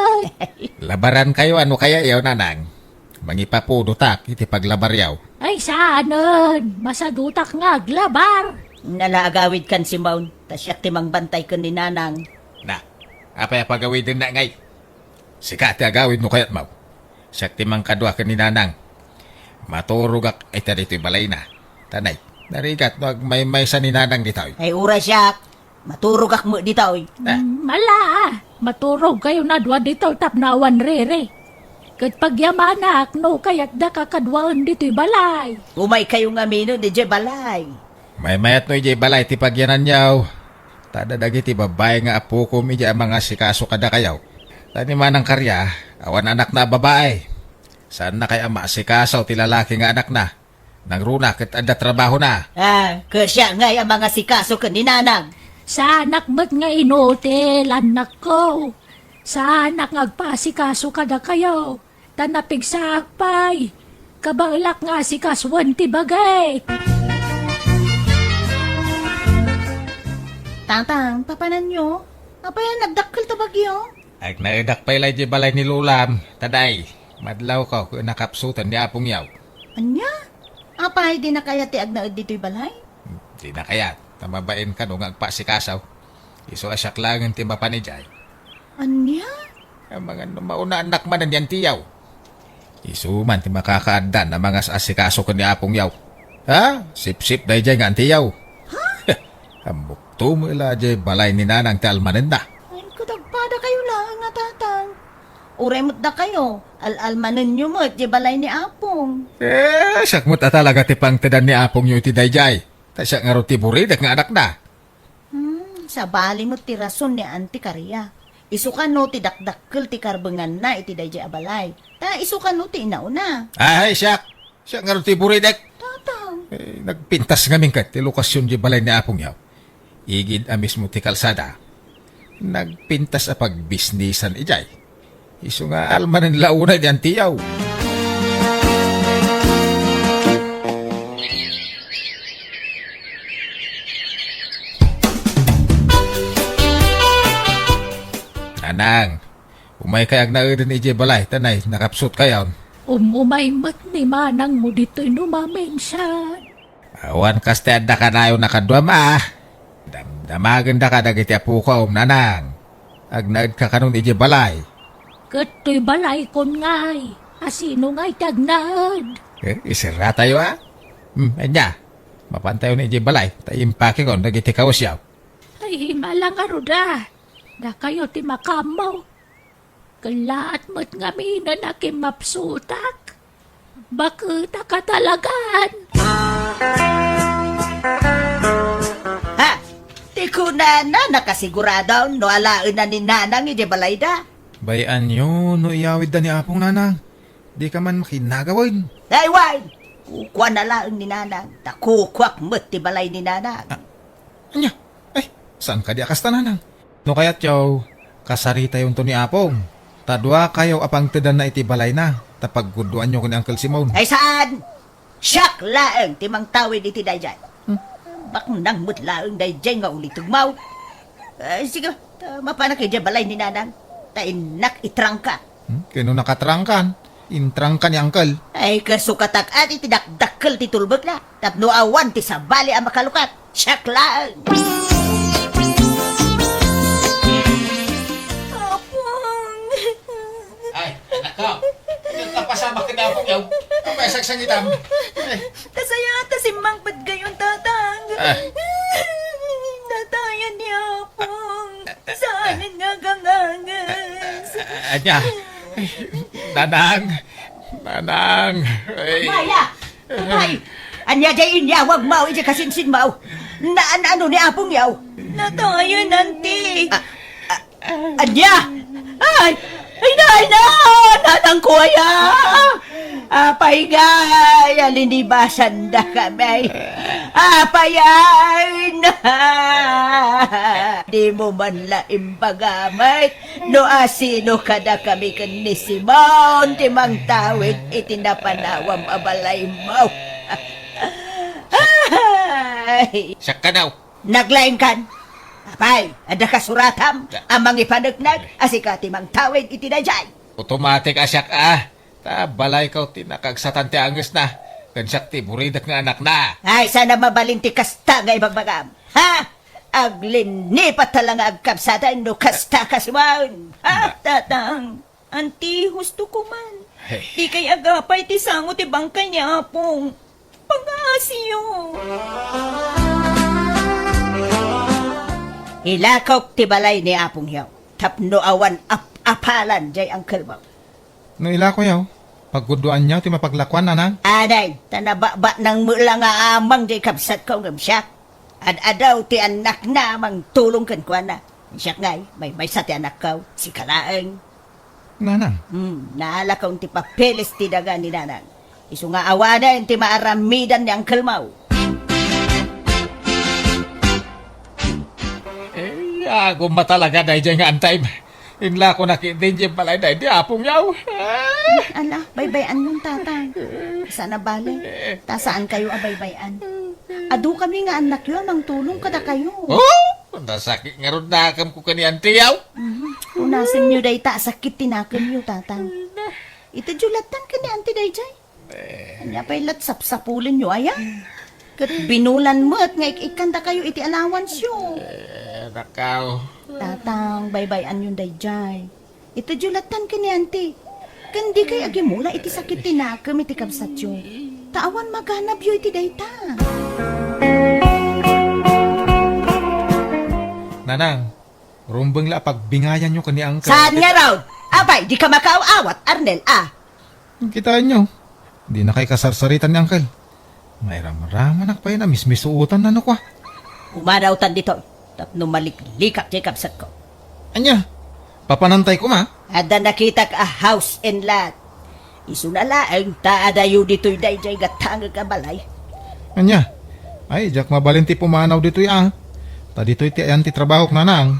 Labaran kayo, ano kaya yaw, Nanang? Mangipapudotak iti paglabaryaw. Ay, saanen. Masadutak nga aglabar. Nala agawid kan, Simon. Ta siak ti mangbantay ken ni Nanang. Na, apay a pagawidenna ngay? Sika ti agawid no kayatmo. Siak ti mangkadua ken ni Nanang. Maturogak ita ditoy balayna. Tanay, narigat no agmaymaysa ni Nanang ditoy. Ay, uray siak. Maturogak met ditoy. Ah. Mm, ala, maturog kayo na dua ditoy tapno awan riri. Ket pagyamanak no kayatdaka kaduaen ditoy balay. Umay kayo ngamin idiay balay. Maymayat no idiay balay ti pagyananyaw. Ta adda dagiti babbai nga apokom idiay a mangasikaso kadakayo. Ta ni Manang Karya, awan anakna a babbai. Saanna kay a maasikaso ti lalaki nga anakna. Nangruna ket adda trabahona. Ah, ket siak ngay a mangasikaso ken ni Nanang. Saanak met nga inutil, annakko. Saanak nga agpaasikaso kadakayo. Ta napigsaak pay. Kabaelak nga asikasoen ti bagik. Tatang, papananyo? Apay a nagdakkel ta bagyo? Agnaedak pay la idiay balay ni Lolam, ta day, madlawko ken nakapsutan ni Apong Yaw. Ania? Apay, dina kayat ti agnaed ditoy balay? Dina kayat, ta mabain kano nga agpaasikaso. Isu a siak laengen ti mapan idiay. Ania? Amangan no maunannak manen ni Antiyaw. Isu man ti makakaaddan a mangas-asikaso ken ni Apong Yaw. Ha? Sipsip daydiay nga Antiyaw. Ha? Ammok to met la diay balay ni Nanang ti almanenna. Ay, kadagpada kayo laeng nga tatang. Uray met dakayo, al-almanenyo met diay balay ni Apong. Eh, siak met a talaga ti pangtedan ni Apongyo iti daydiay. Ta siak ngarud ti buridek nga anakna. Hmm, sabali met ti rason ni Auntie Karia. Isu kano ti dakdakkel ti karbenganna iti daydiay a balay. Ta isu kano ti inauna. Ay, siak! Siak ngarud ti buridek! Tatang! Eh, nagpintas ngamin ket ti lokasion di balay ni Apong Yaw. Igid a mismo ti kalsada. Nagpintas a pagbisnisan idiay. Isu nga almanen la unay ni Antiyaw. Nanang, umay kay agnaeden idiay balay, tanay, nakapsut kayon. Umumay met ni manangmo ditoy no maminsan. Awan kas ti adda kanayon a kaduam a. Damdamagenda kadagiti apokom, Nanang. Agnaedka kanon idiay balay. Ket toy balaykon ngay, a sino ngay ti agnaed? Eh, iserratayo a? Hmm, anya? Mapantayon idiay balay, ta impakekon dagiti kawesyo. Ay, mala ngarud a. Dakayo ti makaammo. Kellaat met ngaminen a kimmapsutak. Baketak a talagan. Ha? Ti kunana, nakasigurado no alaenna ni Nanang idiay balayda? Bay-anyo no iyawidda ni Apong, Nanang. Dika man makinnagawen. Ay, wen! Kukuana laeng ni Nanang, ta kukuak met ti balay ni Nanang. Ah, ania? Ay, saan kadi a kasta, Nanang? No kayatyo, kasaritayonto ni Apong. Ta duakayo a pangtedanna iti balayna, ta paggudduanyo ken ni Uncle Simon. Ay, saan? Siak laeng ti mangtawid iti daydiay. Hmm, Paknang met laeng daydiay nga ulitegmo. Eh, sige, ta mapanak idiay balay ni Nanang. Ta innak itrangka. Hmm? Ken no nakatrangkan, intrangka ni Uncle. Ay, kasukatak iti dakdakkel ti tulbekna. Tapno awan ti sabali a makalukat. Siak laeng. Apong. Ay, anak ko. Ket napasamak ken Apong Yaw. Apay a sangsangitam? Ay. Kasayat ta simmangpet gayon, Tatang. Ah. Natayan ni Apong. Saan nga gangangas? Anya? Nanang. Nanang. Ay. Maya! Ay! Anya diay inyawagmo iti kasinsinmo? Naan-ano ni Apong Yaw? Natayan, Auntie. Ah, ah, Anya? Ay! Ay, nay, nay! Nanangko aya! Apay ngay a linibasandakami? Apay ay na? Dimo man la imbaga met no asino kadakami ken ni Simon ti mangtawid iti napanawam a balaymo. Ay! Siak kano. Naglaingkan? Apay, adda kasuratam a mangipaneknek a sika ti mangtawid iti daydiay? Automatic a siak a. Ta balayko ti nakaagsatan ti angesna, ken siak ti buridek nga anakna. Ay, saan a mabalin ti kasta nga ibagbagam? Ha? Aglinnipat ta la nga agkabsatan no kasta ka, Simon. Ha, Tatang? Auntie, husto ko man. Hey. Dikay agapay ti sango ti bangkay ni Apong. Pangasiyo. Ilakok ti balay ni Apong Yaw tapno awan ap-apalan diay uncle mo. No ilako Yaw, pagguduan Yaw ti mapaglakuan, Nanang? Anay, ta nababatnang met la nga amang diay kabsatko ngem siak. Ad-adaw ti annakna mangtulong kenkuana. Siak ngay, maymaysa ti anakko, sika laeng. Nanang. Hmm, naalakon ti papeles ti daga ni Nanang. Isu nga awanen ti maaramidan ni uncle mo. Eh, agum a talaga daydiay nga antayem. Inlakonak ketdin diay balay daydi Apong Yaw. Ah. Ala, baybay-anyon, Tatang. Saan a bale, ta saankayo a baybay-an. Adu kami nga annakyo a mangtulong kadakayo. Oh, nasakit ngarud nakemko ken ni Auntie Yaw. Mhm. Punasenyo dayta a sakit ti nakemyo, Tatang. Itedyo lattan ken ni Auntie daydiay. Eh. Ania pay lat sapsapulenyo aya? Ket binulan met nga ik-ikkandakayo iti allowance-yo. Eh, nakaw. Tatang, baybay-anyon daydiay. Itedyo lattan ken ni Auntie. Ken dikay agimula iti sakit ti nakem iti kabsatyo. Ta awan maganabyo iti dayta. Nanang, rumbeng la a pagbingayanyo ken ni Uncle. Saan ngarud? Apay, dika makaaw-awat, Arnel, a? Kitaenyo, dinakay kasarsaritan ni Uncle. Mairamramanak pay a mismisuotan no kua. Pumanawtan ditoy, tapno maliklikak diay kabsatko. Ania? Papanantay koma? Adda nakitak a house and lot. Isuna laeng ta adayo ditoy daydiay gatangek a balay. Ania? Ay, diak mabalin ti pumanaw ditoy a. Ta ditoy ti ayan ti trabahok, Nanang.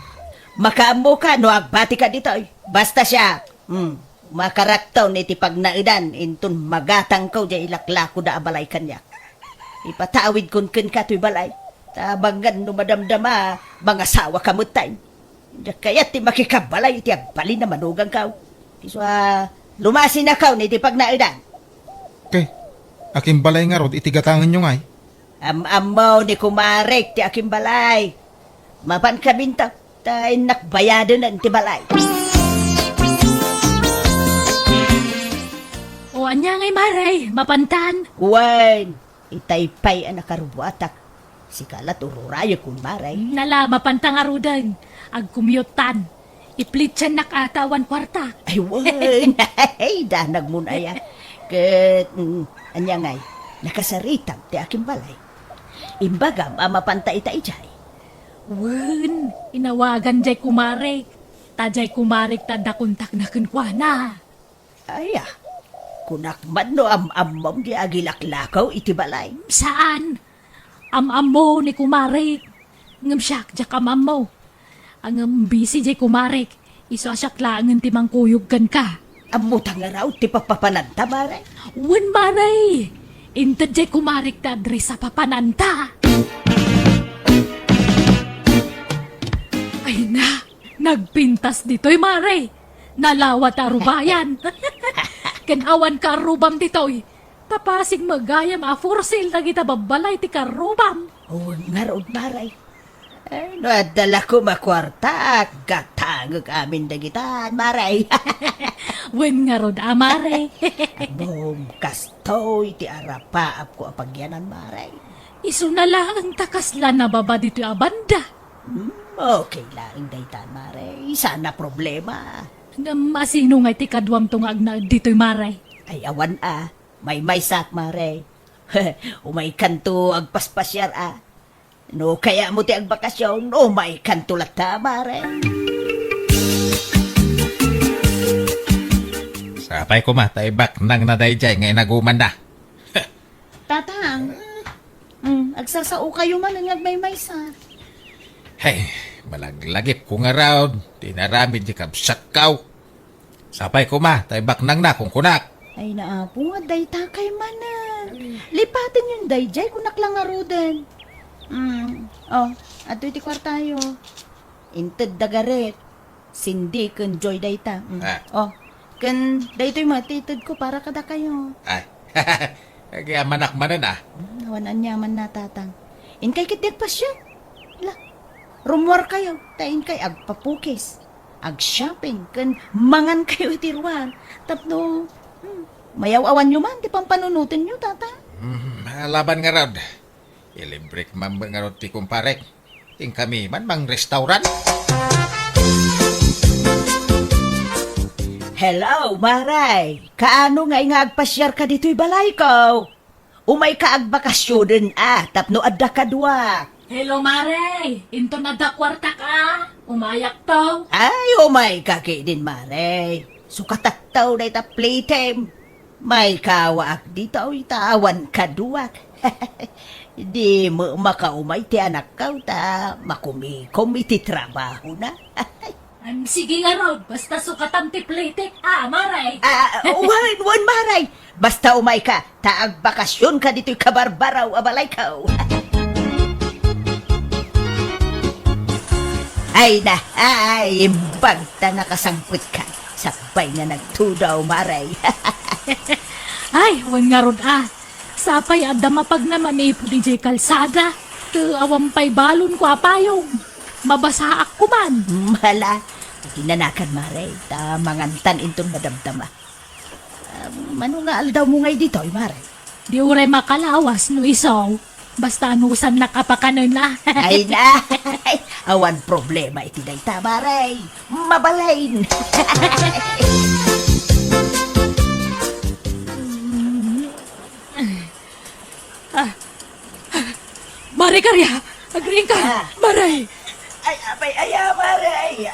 Makaammoka no agbatika ditoy. Basta siak, hmm, makarakton iti pagnaedan inton magatangko diay ilaklakoda a balay kaniak. Ipatawidkon kenka toy balay. Ta amangan no madamdama, mangasawaka metten. Diak kayat ti makikabalay iti agbalin a manuganko. Isu a, lumasinakon iti pagnaedan. Kay, akimbalay ngarud iti gatangenyo ngay? Am-ammo ni kumarek ti akimbalay. Mapankaminto, ta innak bayadenen ti balay. O, ania ngay, Mare? Mapantan? Wen, itay pay a nakarubuatak. Sika la ti ururayek, Mare. Nala, mapanta ngaruden. Agkumyottan. Iplitsannak a ta awan kuarta. Ay, wen. Ay, danagmon aya. Ket, mm, ania ngay, nakasaritam ti akimbalay. Imbagam a mapanta ita idiay. Wen, inawagan diay kumarek. Ta diay kumarek ta adda kontakna kenkuana. Aya, kunak man no am-ammom ti agilaklakaw iti balay. Saan? Am-ammo ni kumarek. Ngem siak, diak am-ammo. Ngem busy diay kumarek. Isu a siak laengen ti mangkuyog kenka. Ammota ngarud ti papapananta, Mare? Wen, Mare. Inted diay kumarek ti address a papananta. Nagpintas ditoy, Mare. Nalawa ta arubayan. Ken awan kaarrubam ditoy. Ta pasig met gayam a for sale dagita babbalay ti kaarrubam. Wen ngarud, Mare. Eh, no adda la koma kuarta, gatangek amin dagitan, Mare. Wen ngarud a, Mare. Ngem kastoy ti arapaapko a pagyanan, Mare. Isuna laeng ta kasla nababa ditoy a banda. Hmm, okay laeng dayta, Mare. Saan a problema. Ngem asino ngay ti kaduamto nga agnaed ditoy, Mare? Ay, awan a. Maymaysak, Mare. Umaykanto agpaspasiar a. No kayatmo ti agbakasyon, umaykanto latta, Mare. Sapay koma ta ibaknangna daydiay nga inagumanna. Tatang, mm, agsasao kayo man nga agmaymaysa. Hey, malaglagipko ngarud ti inaramid ti kabsatko. Sapay koma ta ibaknangna, kunkunak. Ay, naapo, dayta kay manen. Lipaten yon daydiay, kunak la ngaruden. Mm. Oh, adtoy ti kuartayo. Inted da Gareth, Cindy, ken Joy dayta. Mm. Ah. Oh, ken daytoy met ti itedko para kadakayo. Ay. Agyamanak manen, ah. Mm, awan aniamanna, Tatang. Inkay ketdi agpasiar. La, rummuarkayo, ta inkay agpapukis, agshopping, ken mangankayo iti ruar. Tapno, hmm, mayaw-awanyo man ti pampanunotenyo, Tatang. Hmm, laban ngarud. Ilibrek man met ngarud ti kumparek. Inkami man mangrestaurant. Hello, Mare. Kaano ngay nga agpasiarka ditoy balayko? Umayka agbakasyonen a tapno adda kaduak. Hello, Mare. Inton adda kuartak a, umayakto. Ay, umayka ketdin, Mare. Sukatakto dayta playtime. Maikawaak ditoy ta awan kaduak. Di met makaumay ti anakko ta makumikom iti trabahona. Am, sige ngarud, basta sukatam ti playtime, a, Mare. Ah, wen, wen, Mare. Basta umayka, ta agbakasyonka ditoy kabarbaraw a balayko. Ay na, ay, imbag ta nakasangpetka. Sakbay nga nagtudaw, Mare. Ay, wen ngarud a. Sapay adda mapagna manipud idiay kalsada. Ket awan pay balonko a payong. Mabasaak koman. Hala, aginanakan, Mare, ta mangantan inton madamdama. Ah, mano nga aldawmo ngay ditoy, Mare? Di uray makalawas no isu. Basta anusannak a pakanen a. Ay na, awan problema iti dayta, Mare. Mabalin. Ah, Mare Karia, agriingka, Ah. Mare. Ay, apay, aya, Mare, ay.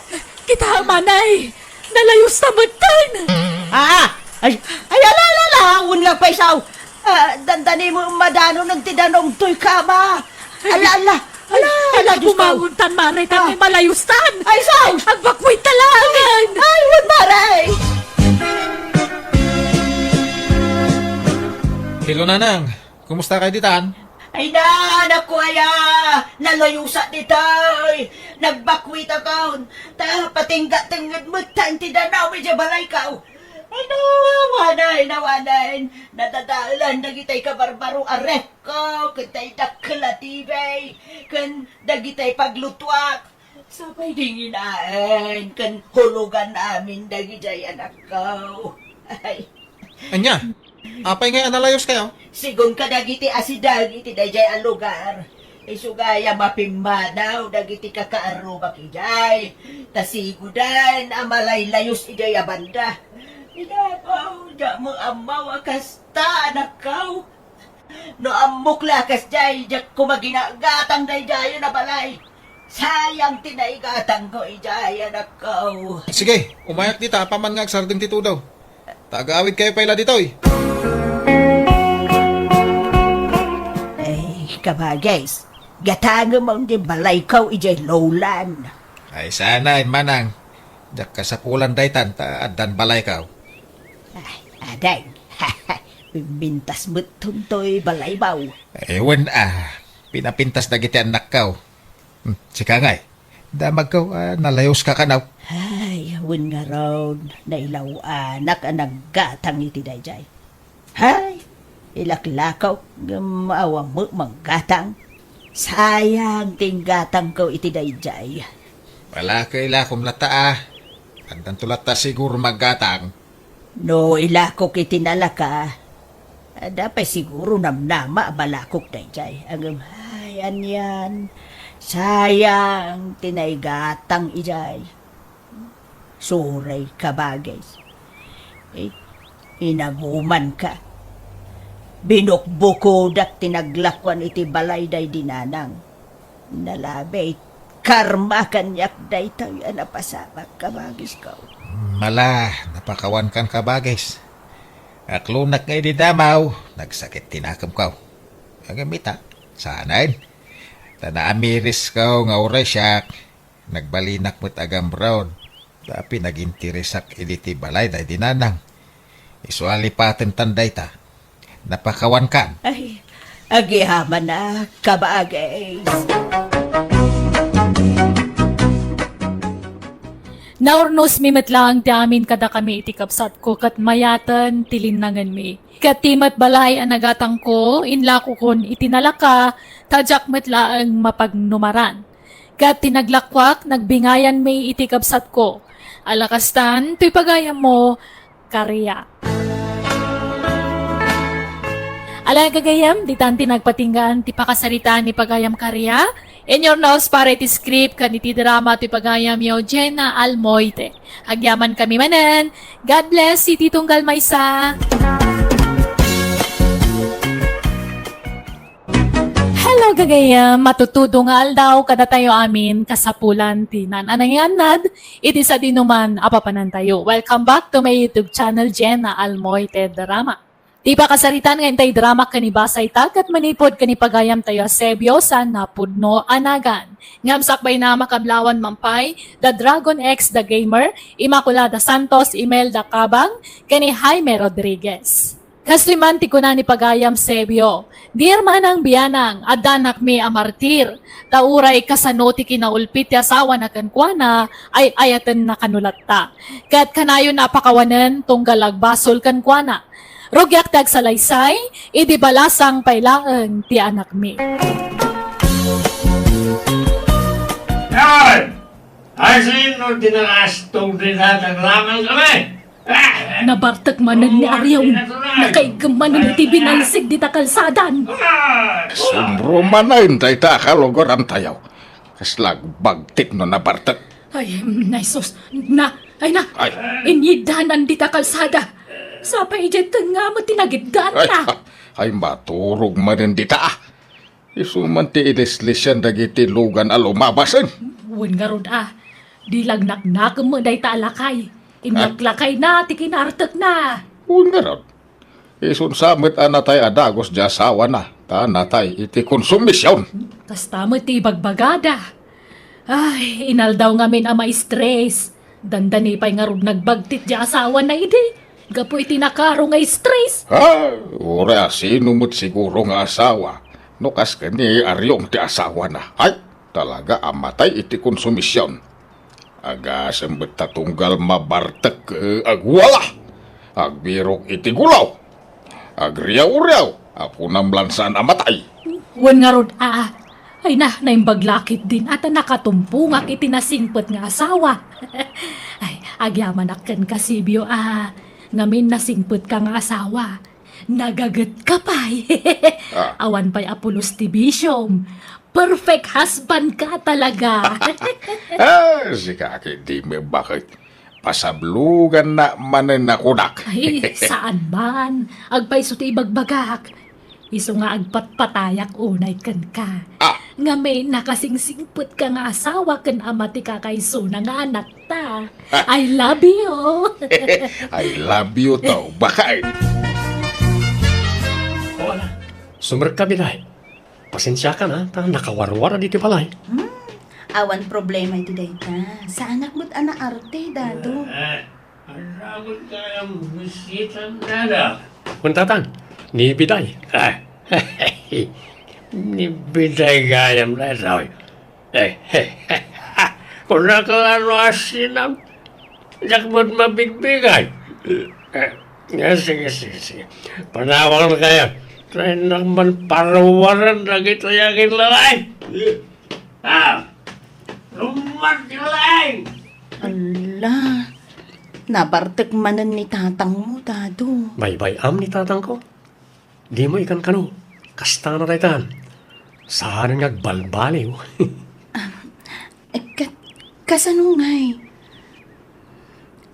Kita, Manay, nalayusta metten. Ah, ay, ay, ala, ala, ala, unlak pay sao. Ah, dandani mo madano ng tidanong toy kama. Ala, ala, ala, ala, Diyos ko. Bumangon tan, Mare, tan Ah. Malayustan. Ay, sao. Agbakwit talagan. Ay, wen, Mare. Hello, Nanang. Kumusta kayo ditan? Ay na, anak ko, aya! Nalayusak ditoy! Nagbakwit akon! Ta, patingga tenged met ta inti danaw iti balayko! Ay na, awanen, awanen! Nadadaelan dagitay kabarbaro a ref ko, ken tay dakkel a T V, ken dagitay paglutuak. Sapay di nginaen ken hulugan amin dagidiay anakko. Ay. Ania? Apay ngay a nalayuskayo? Sigun kadagiti asideg iti daydiay a lugar, isu gayam a pimmanaw dagiti kakaarrubak idiay, ta siguden a malaylayus idiay a banda. Ida, aw, diak met ammo a kasta, anakko. No ammok la kasdiay, diak koma ginagatang daydiayen a balay. Sayang ti naigatangko idiay, anakko. Sige, umayak dita, apaman nga agsardeng ti tudaw. Ta agawidkayo pay la ditoy. Ay, kabagis, gatangem ti balayko idiay Lowland. Ay, saan, manang. Diak kasapulan daytan, ta addan balayko. Ay, ading. Pimpintas met toy balaymo. Ay, wen a, pinapintas dagiti annakko. Hmm, sika ngay, Damagko, ah, nalayos ka kanaw. Ay, wen ngarud, nailawanak a naggatang iti daydiay. Hay, ilaklakaw, ngem awan met manggatang. Sayang ti inggatangko iti daydiay. Wala ka ilakom latta, ah. Addanto latta siguro manggatang. No ilakok iti nalaka, adda pay siguro namnama a malakok daydiay. Ngem, ay, anian, sayang ti naigatang idiay. Sorry, kabagis. Eh, inagumanka. Binukbukodak ti naglakuan iti balay daydi nanang. Nalabi, karma kaniak daytoy a napasamak, kabagisko. Mala, napakawankan, kabagis. Aklonak nga idi damaw, nagsakit ti nakemko. Ngem ita, saanen. Ta naamirisko nga uray siak, nagbalinak met a gamrod. Ta pinaginteresak idi ti balay daydi nanang. Isu a lipatentan dayta. Napakawankan. Ay, agyamanak, kabagis. Naurnosmi met laeng ti amin kadakami iti kabsatko ket mayaten ti linnangenmi. Ket ti met balay a nagatangko, inlakokon iti nalaka, ta diak met laeng mapagnumaran. Ket ti naglakuak, nagbingayanmi iti kabsatko. Ala kastan, toy pagayammo, Karia. Ala gagayam, ditan ti nagpatinggaan ti pakasaritaan ni pagayam Karia. Inurnos para iti script ken iti drama ti pagayamyo, Jenna Almoite. Agyamankami manen. God bless iti tunggal maysa. Hello, gagayam. Matutudo nga aldaw kadatayo amin, kasapulan ti naan-anay nga annad iti sadinoman a papanantayo. Welcome back to my YouTube channel, Jenna Almoite Drama. Ti pakasaritan nga intay drama ken ibasay ta ket manipud ken ipagayam tayo a Sebio sana pudno a nagan. Ngem sakbay na makablawan man pay, The Dragon X The Gamer, Immaculada Santos, Imelda Cabang, ken ni Jaime Rodriguez. Kastoy man ti kuna ni pagayam Sebio, "Di hermanang bianang, addanakmi a martir. Ta uray kasano ti kinaulpit ti asawana kenkuana, ay-ayatenna kano latta. Ket kanayon a pakawanen tunggal agbasol kenkuana. Rugiak ti agsalaysay, idi balasang pay laeng ti anakmi." Ay! Ay, sino ti nakastog dita? Naglaman kami! Ah! Nabartek manen ni Ariong. Nakaigem manen iti binalsig dita kalsadan. Ah! Sumro manen dayta a kalugarantayo. Kasla agbagtit no nabartek. Ay, mm, ay sus. Na, ay na. Ay. Inyiddanan dita kalsada. Sapay idiay tengnga met ti nagiddaanna. Ay, ay, maturog manen dita, ah. Isu man ti ilislisian dagiti lugan a lumabasen. Wen ngarud, ah. Di laeng naknakem met dayta a lakay. Inlaklakayna ti kinartekna. Wen ngarud. Isun sa met a natay a dagus ti asawana, ta natay iti konsumision. Kasta met ti ibagbagada. Ay, inaldaw ngamin a maistres. Dandani pay ngarud nagbagtit ti asawana idi. Gapu iti nakaro nga istres. Ah, uray a sino met siguro nga asawa. No kas ken ni Ariong ti asawana. Ay, talaga a matay iti konsumision. Agasem met ta tunggal mabartek, eh, agwala. Agbirok iti gulaw. Agriaw-riaw. Akunam lan saan a matay. Wen ngarud, aa. Ay na, naimbag la ketdin a ta nakatumpongak iti nasingpet nga asawa. Ay, agyamanak kenka, Sebio, a. Ngamin nasingpetka nga asawa. Nagagetka pay. Ah. Awan pay a pulos ti bisiom. Perfect husband ka talaga. Ah, sika ketdi met baket. Pasabloganna manen a kunak. Ay, saan man. Agpayso ti ibagbagak. Isu nga agpatpatayak unay kenka. Ah. Ngamin, nakasingsingpetka nga asawa ken ama ti kakaisuna nga anakta. Ah. I love you. I love you too, baket. O, ala. Sumrekka, Biday. Pasensiakan, a, ta nakawarwar ditoy balay. Hmm, awan problema iti dayta. Saanak met a naarte, Dado. Eh, aramid gayam bisita, Dado. Kuntatan, ni Biday. Ah, ni Biday gayam, Dado. Eh, Kunaka la no asinam, diak met mabigbigay. Eh, eh, sige, sige, sige. Panawag na kayo. Try na man paruwaran dagiti agin lalaki. Ah! Lummat ka lang! Ala, nabartek manen ni tatangmo, Dado. Baybay-am ni tatangko. Dimo ikankano, kasta na daytan. Saan nga agbalbaliw. Ka-, kasano ngay?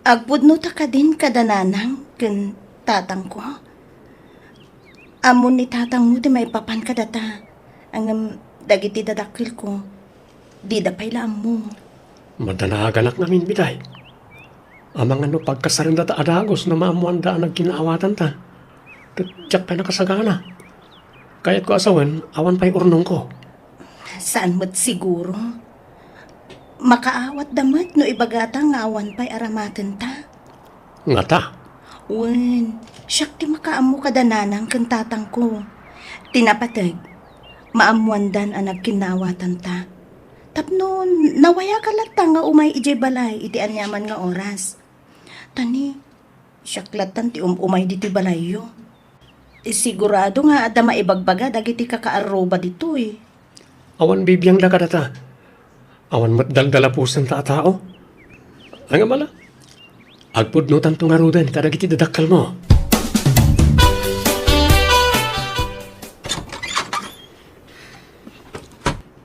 Agpudno ta kadin kada nanang ken tatangko? Ammon ni tatangmo ti maipapan kadata, ngem dagiti dadakkelko, dida pay la ammo. Madanaganak ngamin, Biday. Amangan no pagkasarenda ta a dagus no maammoanda a nagkinnaawatanta. Ket diak pay nakasagana. Kayatko a sawen, awan pay urnongko. Saan met siguro? Makaawatda met no ibagata nga awan pay aramatenta. Ngata? Wen, siak ti makaammo kada nanang ken tatangko. Ti napateg, maammoandan a nagkinnaawatanta. Tapno nawayaka latta nga umay idiay balay iti aniaman nga oras. Ta ni, siak lattan ti um-umay ditoy balayyo. Sigurado nga adda maibagbaga dagiti kakaarruba ditoy. Awan bibiangda kadata. Awan met daldalapusenta a tao. Ngem ala, agpudnotanto ngaruden kadagiti dadakkelmo.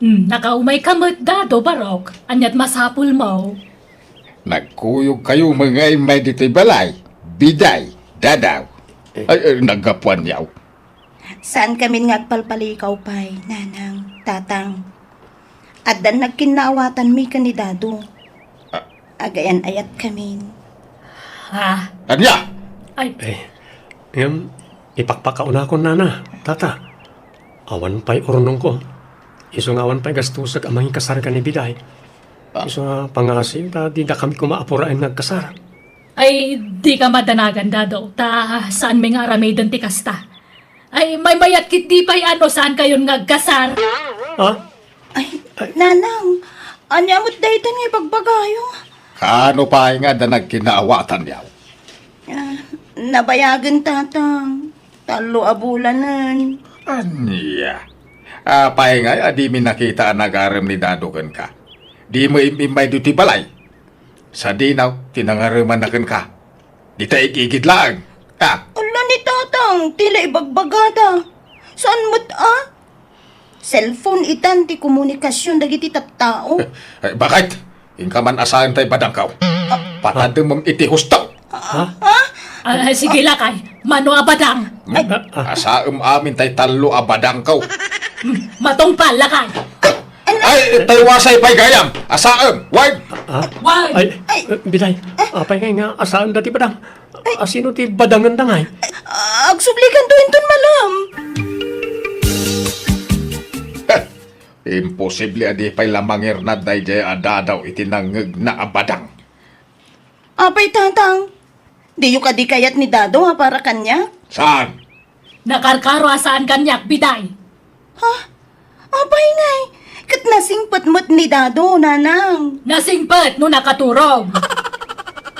Hmm, nakaumayka met, Dado, Barok. Ania't masapulmo? Nagkuyogkayo met nga immay ditoy balay, Biday, Dadaw. Eh. Ay, ay, naggapuan yaw. Saankamin nga agpalpalikaw pay, Nanang, Tatang. Addan nagkinnaawatanmi ken ni Dado. Ah. Agayan-ayatkamin. Ah. Ania? Ay. Eh, ngem, ipakpakaunakon, Nana, Tata. Awan pay urnongko. Isu nga awan pay gastusek a mangikasar ken ni Biday. Ah. Isu nga pangasim ta didakami koma apuraen nga agkasar. Ay, dika madanagan, Dado, ta saanmi nga aramiden ti kasta. Ay, maymayat ketdi pay a no saankayon nga agkasar. Ha? Ay, ay. Nanang, ania met daytan nga ibagbagayo? Kaano pay nga adda nagkinnaawatanyaw? Ah, nabayagen, Tatang. Tallo a bulanen. Ania? Apay ngay a dimi nakita a nagarem ni Dado kenka? Dimo im-immay ditoy balay? Sadino ti nangaremanna kenka? Dita igigid laeng. Ah. Ala ni Tatang, ti la ibagbagada. Saan met a? Cellphone itan ti komunikasion dagiti tattao. Eh, bakit? Inka man asaen tay badangkaw. Ah. Patademem iti husto. Ha? Ah, ah, sige lakay. Mano a badang? Hmm? Ay. Asaem amin tay tallo a badangkaw. Hmm, matungpal lakay. Ay, tay wasay pay gayam. Asaem, wag. Ha? Wag. Ay, ay. Eh, Biday, apay ngay nga asaen dati badang? Ay. Asino ti badangen da ngay? Ay, agsublikanto inton malam. Heh, imposible a di pay la mangirnad daydiay a Dadaw iti nangngegna a badang. Apay, Tatang, diyo kadi kayat ni Dado a para kaniak? Saan? Nakarkaro a saan kaniak, Biday. Ha? Apay ngay, ket nasingpet met ni Dado, Nanang. Nasingpet no nakaturog.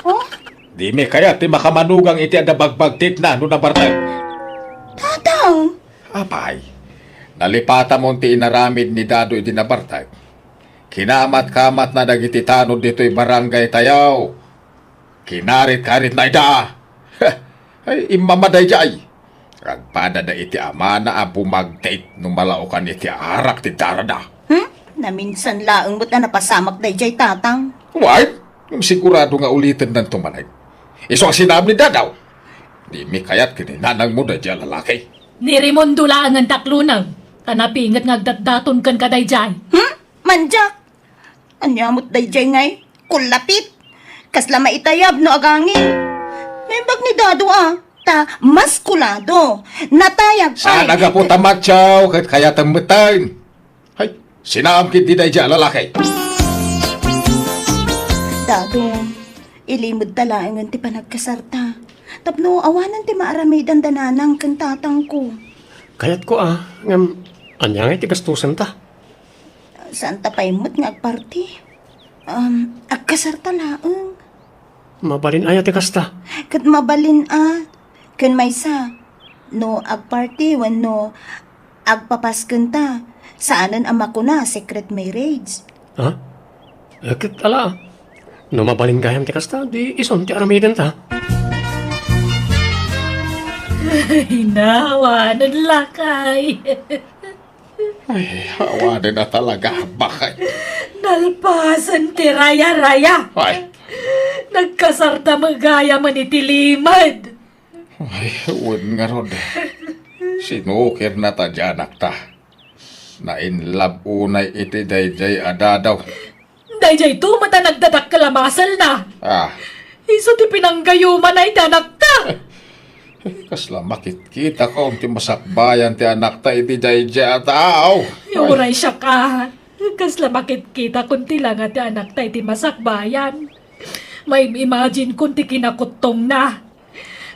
Oh? Dimi kayat ti makamanugang iti adda bagbagtitna no nabartek. Tatang! Apay, nalipatamon ti inaramid ni Dado idi nabartek. Kinamat-kamatna dagiti tanod ditoy barangay tayo. Kinarit-karitna ida. Ay, immama daydiay. Agpadada iti amana a bumagtit no malaokan iti arak ti darada. Hmm? Naminsan laeng met a napasamak daydiay, Tatang. Why? Ngem sigurado nga ulitennanto manen. Isu a sinaam ni Dadaw. Dimi kayat ken ni nanangmo daydiay a lalaki. Ni Raimundo laengen daklonen, ta napinget nga agdatdaton kenka daydiay. Hmm? Mandiak! Ania met daydiay ngay? Kullapit! Kasla maitayab no agangin. Naimbag ni Dado a, ta maskulado. Natayab pay. Saan a gapu ta matyaw ket kayatem metten. Hay, sinaam ketdi daydiay a lalaki. Dado, ilimedta laengen ti panagkasarta. Tapno awanen ti maaramidanda nanang ken tatangko. Kayatko a, ngem ania ngay ti gastosenta? Saanta pay met nga agparti. Um, agkasarta laeng. Mabalin aya ti kasta? Ket mabalin a. Ken maysa, no agparty wenno agpapaskenta, saanen a makuna a secret marriage. Ha? Eh, ket ala, no mabalin gayam ti kasta, di isun ti aramidenta. Ay, nawanen lakay. Ay, awanen a talaga, bakit? Nalpasen ti raya-raya. Ay. Nagkasarta met gayam iti limed. Ay, wen ngarud. Sinukirna ta di anakta. Na-in love unay iti daydiay a Dado. Daydiay to met a nagdadakkel a maselna. Ah. Isu ti pinanggayumana iti anakta. Kasla makitkitakon ti masakbayan ti anakta iti daydiay a tao. Ay. Uray siak a. Kasla makitkitakon ti langa ti anakta iti masakbayan. Maim-imagine kon ti kinakuttongna.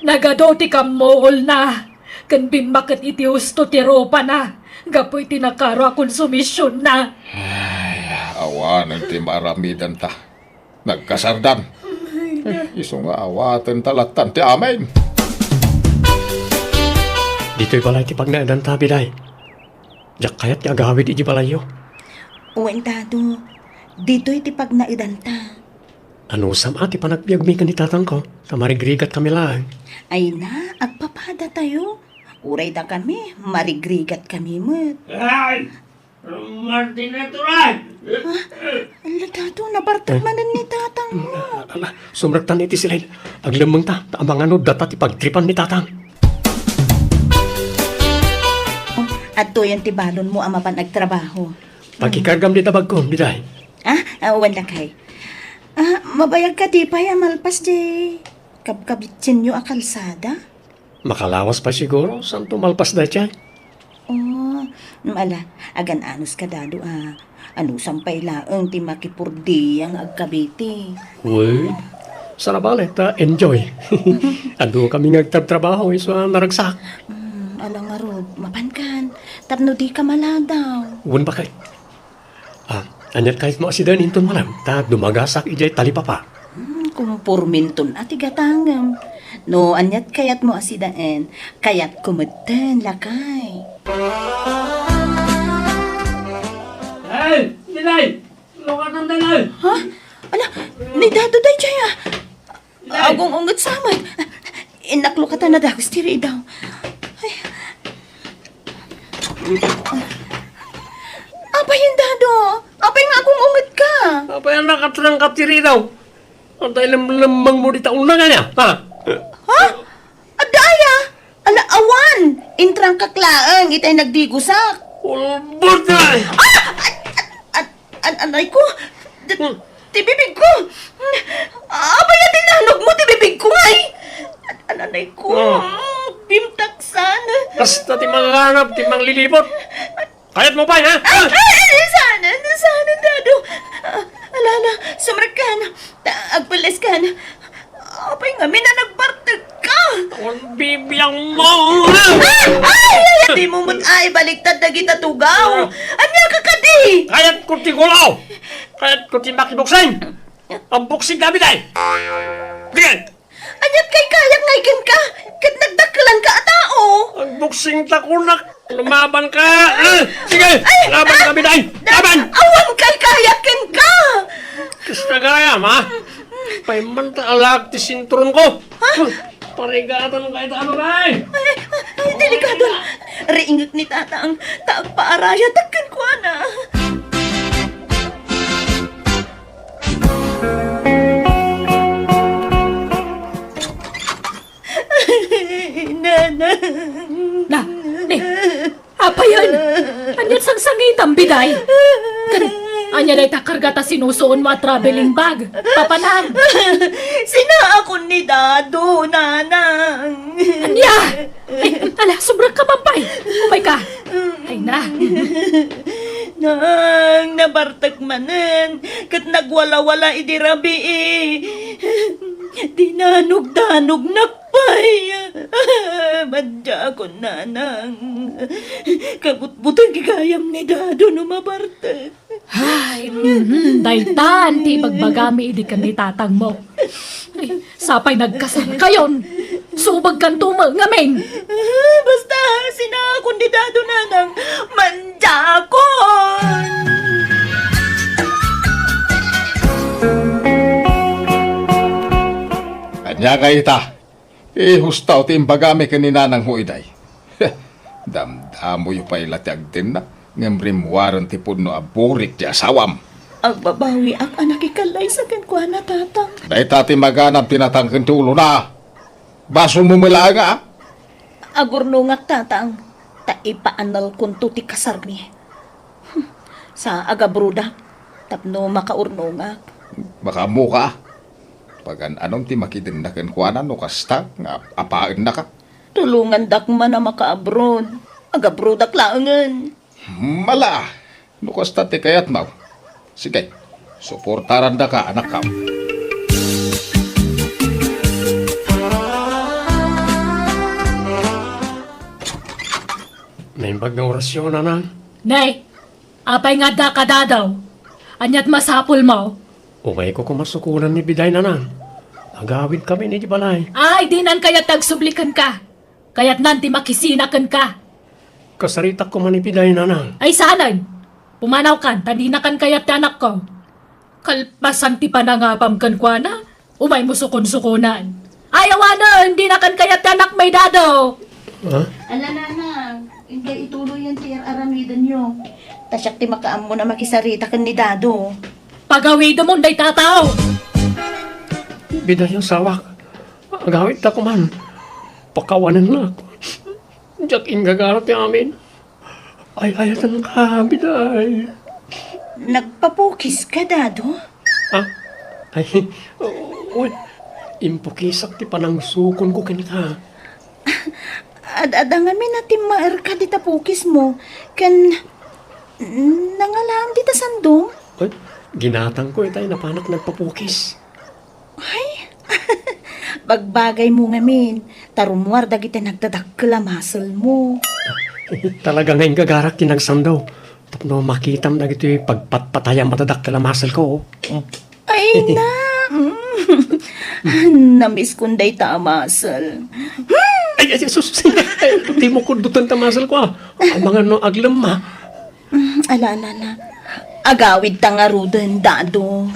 Nagadu ti kammuolna, ken bimmaket iti husto ti rupana, gapu iti nakaro a konsumisionna. Ay, awanen ti maaramidenta. Nagkasardan. Eh, isu nga awaten ta lattan ti amin. Ditoy balay ti pagnaedanta, Biday. Diak kayat ti agawid iti balayyo. Wen, Dado. Ditoy ti pagnaedanta. Anusam a ti panagbiagmi ken ni tatangko, ta marigrigatkami laeng. Ay na, agpapadatayo. Uray dakami, marigrigatkami met. Ay! Martin Natural! Ah, ala, Dado, nabartek manen ni tatangmo. Ala, sumrektan iti silid. Aglemmengta, ta amangan no data ti pagtripan ni tatang. Oh, adtoyen ti balonmo a mapan agtrabaho. Pakikargam dita bagko, Biday. Ah, ah, wen lakay. Ah, mabayag kadi pay a malpas diay kabkabitsenyo a kalsada? Makalawas pay siguro, santo malpas dayta. Oh, mm, ala, agan-anos ka, Dado, a. Anusam pay laeng ti makipurdiya nga agkabiti. Wen, saan a bale ta enjoy. Adu kami nga agtrabtrabaho, isu a naragsak. Mm, ala ngarud, mapankan, tapno dika maladaw. Wen, bakit? Ah, aniat kayatmo a sidaen inton malem, ta dumagasak idiay talipapa. Hmm, kumporminton a ti gatangem. No aniat kayatmo a sidaen, kayatko metten, lakay. Ay, Dilay! Lukatan, Dilay! Ha? Ala, ni Dado daydiay, ah. Agung-unget sa met. Innak lukatan a dagus ti ridaw. Ay. Apay, Dado? Apay nga agung-unget ka? Apay a nakatrangkap ti ridaw? Anta ilemlemmengmo dita unna kaniak, ha? Ha? Adda aya? Ala, awan! Intrangkak laeng itay nagdigusak. Ulbod na! Ah! An-, an-, an-, anay ko! D-, Hmm. Ti bibig ko! Apay a dinanogmo ti bibig ko, ay! An-, an-, anay ko! Hmm. Bimtaksan! Kasta ti manganap, ti manglilipot! Kayatmo pay, ha? Ay, ay, ay, saan, saan, Dado? Ah, ala, ala, sumrekkan. Ta-, agpelleskan. Apay ngamin a nagbartekka? Awan bibiangmo! Ah! Ay! Ay! Dimo met ay baliktad dagita tugaw. Ah. Ania ka kadi? Kayatko ti gulaw! Kayatko ti makiboksing! Agboksing kami, day! Sige! Aniat kay kayak ngay kenka? Ket nagdakkelanka a tao. Agboksing ta kunak. Lumaban ka! Ah! Sige! Ay! Laban kami, day! Da-, Laban! Awan kay kayak kenka! Kasta gayam, ha? Payman ta alak ti sinturon ko! Ha? Parigatan ka ita, ano, day? Ay, ay, ay, delikado. Riingek ni Tatang, ta agpaarayatek kenkuana. Nanang. Na, ni, apayen? Aniat sangsangitam, Biday? Ken, ania dayta karga ta sinusuonmo a traveling bag? Papanam. Sinaakon ni Dado, Nanang. Ania? Ay, ala, sobra ka, Pampay. Upay ka. Ay na. Nang, nabartek manen, ket nagwalawala idi rabii. Dinanogdanognak pay. Madiakon, Nanang. Kabutbuteng ti gayam ni Dado no mabartek. Ay, mhm, daytan ti ibagbagami idi ken ni tatangmo. Ay, sapay nagkasarkayon. Subagkanto met ngamin. Basta, sinaakon ni Dado, Nanang. Mandiakon! Ania nga ita? Ihustaw ti imbagami ken ni Nanang Huiday. Damdamoyo pay la ti agdenna, ngem rimmuaren ti pudno a burik ti asawam. Agbabawiak a nakikallaysa kenkuana, Tatang. Dayta ti maganab ti natangken ti ulona. Basolmo met laeng, a? Agurnongak, Tatang, ta ipaannalkonto ti kasarmi. Sa agabrodak tapno makaurnongak. Makaammoka? Pagan-anom ti makidenna kenkuana no kasta nga apaennaka? Tulongandak man a makaabroad. Agabroadak laengen. Mala, no kasta ti kayatmo. Sige, suportarandaka, anakko. Naimbag nga orasyon, Nanang. Nay, apay nga addaka, Dado? Ania't masapulmo? Umayko koma sukonan ni Biday, Nanang. Agawidkami idiay balay. Ay, dinan kayat ti agsubli kenka. Kayatnan ti makisina kenka. Kasaritak koma ni Biday, Nanang. Ay, saanen. Pumanawkan, ta dinakan kayat ti anakko. Kalpasan ti panangapam kenkuana, umaymo sukonsukonan. Ay, awanen, dinakan kayat ti anakmi, Dado. Ha? Ala, Nanang, inkay ituloyen ti ar-aramidenyo. Ta siak ti makaammon a makisarita ken ni Dado. Pagawidemon dayta a tao. Biday, asawak. Agawidta koman. Pakawanennak. Diak inggagara ti amin. Ay-ayatenka, Biday. Nagpapukiska, Dado? Ah? Ay, wen, impukisak ti panangsukonko kenka. Ad-adda ngamin a timmaerka dita pukismo, ken nangalaam dita sandom? Ay, ginatangko itay napanak nagpapukis. Ay, bagbagaymo ngamin, ta rummuar dagiti nagdadakkel a muscle-mo. Talaga nga inggagarak ti nagsandaw tapno makitam dagitoy pagpatpatayam a dadakkel a muscle-ko. Ay, na. Mm. Namiskon dayta a muscle. Ay, ay, sus, ay, dimo kuddoten ta muscle-ko, ah. Amangan no aglemma. Mm, ala, ala, ala. Agawidta ngaruden, Dado.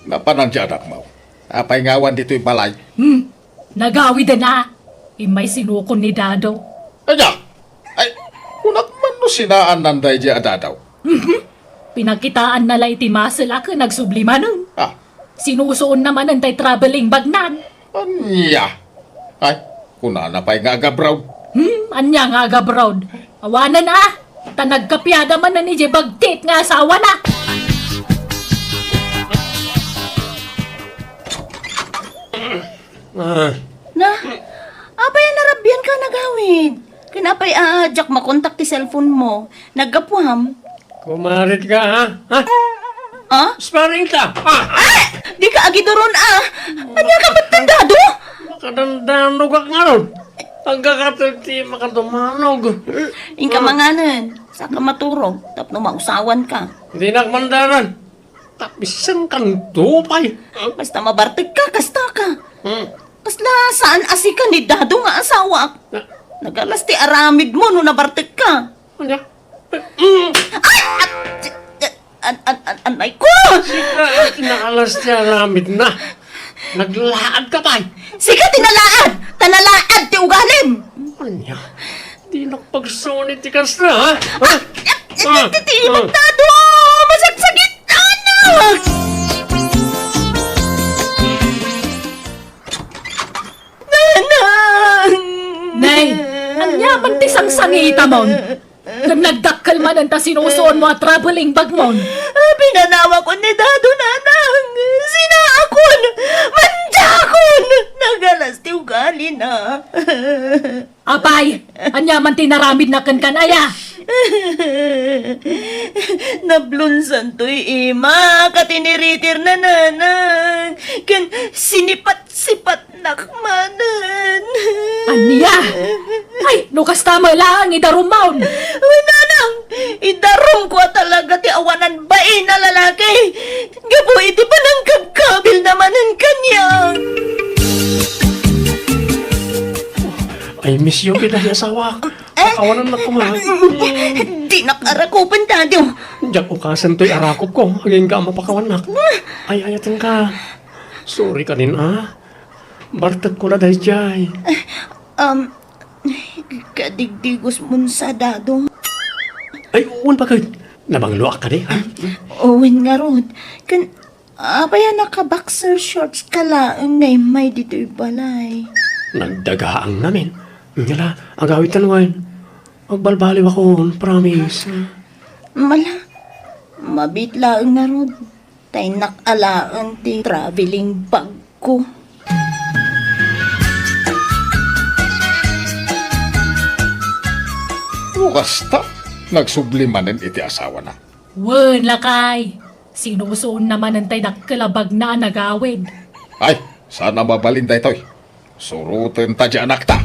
Napanan ti anakmo. Apay nga awan ditoy balay? Hmm, nagawiden a. Immay sinukon ni Dado. Ania? Ay, kunak man no sinaannan daydiay a Dado. Mhm. Pinakitaanna la iti muscle-na ken nagsubli manen. Ah. Sinusuonna manen tay traveling bag-nan. Ania? Ay, kunana pay nga agabroad. Hmm, ania nga agabroad? Awanen a, ta nagkapiada manen idiay bagtit nga asawana. Ah. Na, apay a narabianka a nagawid? Ken apay a diak makontak ti cellphone-mo? Naggapuam? Kumarit ka, ha? Ha? Ah? Sparring ta. Ah! Ah! Dika agiduron, ah! Ania ka met, Dado? Makadandanog ak ngarud. Agkakatel ti makadumanog. Inka manganen, saka maturog, tapno mausawanka. Dinak mandanan. Tapisan kanto pay. Basta mabartekka, kastaka. Hmm. Kasla saan a sika ni Dado nga asawak. Ah. Nagalas ti aramidmo no nabartekka. Ania? Mm. Ay! At, an, an, an, anay ko! Sika ti naalas ti aramidna. Naglaad ka pay. Sika ti nalaad! Ta nalaad ti ugalim! Ania? Dinak pagsuni ti kasta, ha? Ha? Ah, ah, ah. Ti, ti, ti, Dado! Masagsagit, anak! Nanang! Nay, ania man ti sangsangitamon? Ken nagdakkel manen ta sinusuonmo a traveling bag-mon. Pinanawakon ni Dado, Nanang. Sinaakon. Mandiakon. Nagalas ti ugalina. Apay, ania man ti naramidna kenka, aya? Nablonsantoy imak a tiniritirna, Nanang. Ken sinipat-sipat Nak manen. Ania? Ay, no kasta met laeng, idarumon. a talaga ti awanan bain a lalaki gapu iti panangkabkabilna manen kaniak. I miss you, Piday, asawak. Eh? Pakawanannak koma. Dinak arakupen, Dado. Diak ukasen toy arakupko, agingga a mapakawannak. Ay-ayatenka. Sorry kanin, a. Bartekko la daydiay. Um, kadigdigos mon sa, Dado. Ay, wen baket. Nabangloak kadi, ha? Wen ngarud. Ken, apay a naka-boxer shorts ka laeng nga immay ditoy balay? Nagdagaang ngamin. Nya la, agawidtan wen. Agbalbaliwakon, promise. Mala, mabiit laeng ngarud. Ta innak alaen ti traveling bag ko. O kasta, nagsubli manen iti asawana. Wen, lakay. Sinusuonna manen tay dakkel a bagna a nagawid. Ay, saan a mabalin daytoy. Surotenta ti anakta.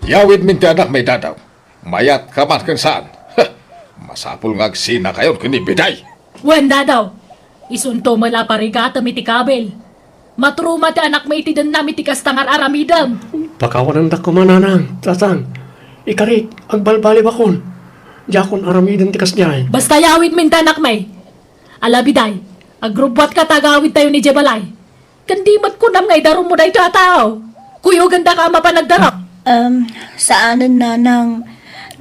Yawidmin ti anakmi, Dadaw. Mayatka man ken saan. Heh, masapul nga agsinakayon ken ni Biday. Wen, Dadaw, isunto met la parigatem iti kabil. Matruma ti anakmi iti dennam iti kasta nga ar-aramidem. Pakawanandak koma, Nanang, Tatang. Ikarik, agbalbaliwakon. Diakon aramiden ti kasdiay. Basta yawidmin ti anakmi. Ala, Biday, agrubbuatka ta agawidtayo idiay balay. Ken di met kunam nga idarummo daytoy a tao. Kuyogandaka a mapan agdarum. Um, saanen, Nanang,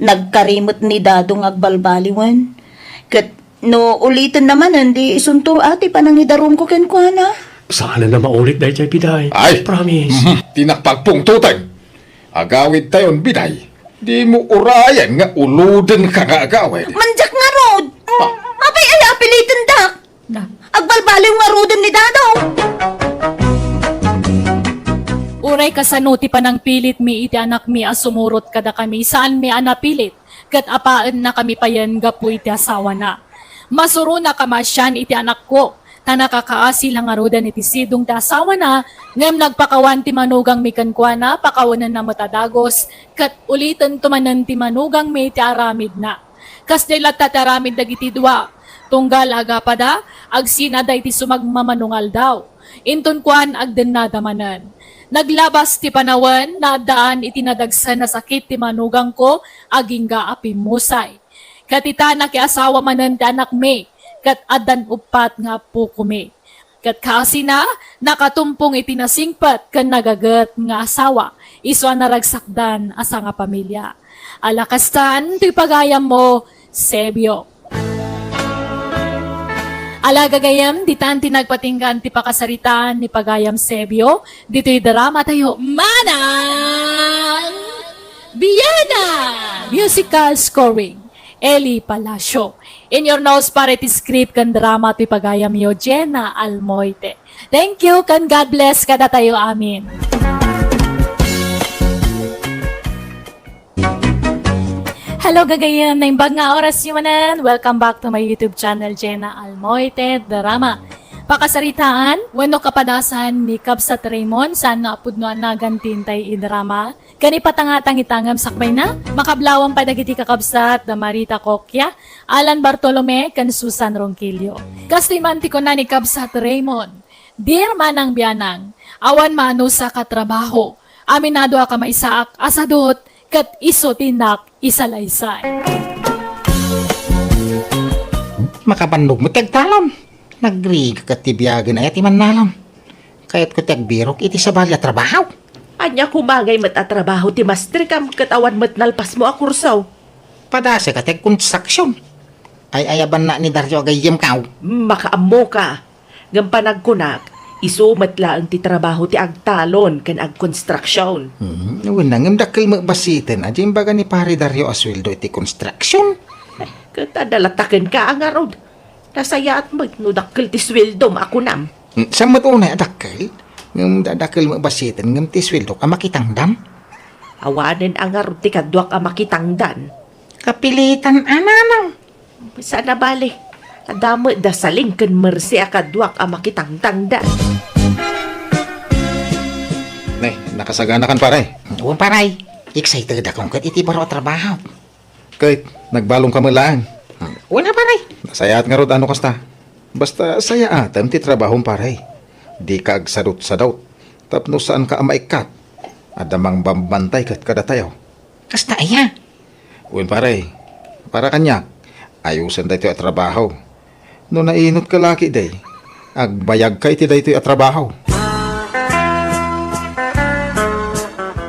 nagkari met ni Dado nga agbalbaliwen. Ket no ulitenna manen, di isunto a ti panangidarumko kenkuana. Saanen a maulit daydiay, Biday. Ay! Promise. Mhm. Ti nakpagpungtoten. Agawidtayon, Biday. Dimo urayen nga ulodenka nga agawid. Mandiak ngarud. Ah. Apay aya a pilitendak? Na. Agbalbaliw ngaruden ni Dado. Uray kasano ti panangpilitmi iti anakmi a sumurot kadakami, saanmi a napilit, ket apaennakami payen gapu iti asawana. Masuronaka masian iti anakko, ta nakakaasi la ngaruden iti sidong ti asawana, ngem nagpakawan ti manugangmi kenkuana, pakawanenna met a dagus, ket ulitento manen ti manugangmi ti aramidna. Kasdiay latta ti aramid dagiti dua. Tunggal agapada, agsinada iti sumagmamano nga aldaw. Inton kuan, agdennada manen. Naglabas ti panawen, naaddaan iti nadagsen a sakit ti manugangko, agingga a pimmusay. Ket ita, nakiasawa manen ti anakmi, ket addan uppat nga appokomi. Ket kaasina, nakatumpong iti nasingpet ken nagaget nga asawa, isu a naragsakdan a sangapamilia. Ala kastan ti pagayammo, Sebio. Ala gagayem, ditan ti nagpatinggan ti pakasaritaan ni pagayam Sebio, ditoy drama tayo, Manang Biana! Musical scoring, Eli Palacio. In your nose para iti script ken drama ti pagayamyo, Jenna Almoite. Thank you, ken God bless kadatayo amin. Hello, gagayem. Naimbag nga oras yu manen. Welcome back to my YouTube channel, Jenna Almoite Drama. Pakasaritaan, wenno kapadasan ni Kabsat Raymond, saan nga pudno a nagan ti intay idrama. Ken ipatangatang ita ngem sakbayna, makablawan pay dagiti kakabsat da Marita Coquia, Alan Bartolome, ken Susan Ronquillo. Kastoy man ti kuna ni Kabsat Raymond, "Dear Manang Bianang, awan maanusaka a trabaho. Aminado a kamaysaak a sadut, ket isu ti innak isalaysay." Makabannog met ti agtalon. Nagrigat ti biagen aya ti mannalon. Kayatko ti agbirok iti sabali a trabaho. Ania koma ngay met a trabaho ti mastrikam ket awan met nalpasmo a kurso? Padasek a ti agkonstruksion. Ay-ayabanna ni Dario a gayyemko. Makaammoka. Ngem panagkunak, isu met laeng ti trabaho ti agtalon ken agkonstruksion. Hmm, wenno ngem dakkel met bassiten a di imbaga ni Pare Dario a sueldo iti konstruksion. Ket adda la ta kenka a ngarud. Nasayaat met no dakkel ti sueldom a kunam. Hmm, saan met unay a dakkel? Ngem da-, dakkel met bassiten ngem ti sueldok a makitangdan. Awanen a ngarud ti kaduak a makitangdan. Kapilitan a nanang. Saan a bale. Adda met da Saling ken Mercy a kaduak a makitangtangdan. Ne, nakasaganakan, pare. Wen, pare. Excited akon ket iti baro a trabaho. Ket nagbalongka met laeng. Wen a, pare. Nasayaat ngarud no kasta. Basta sayaatem ti trabahom, pare. Dika agsadutsadut. Tapno saanka a maikkat. Adda mangbambantay ket kadatayo. Kasta aya? Wen, pare. Para kaniak, ayosen daytoy a trabaho. No nainutka la ketdi, agbayagka iti daytoy a trabaho.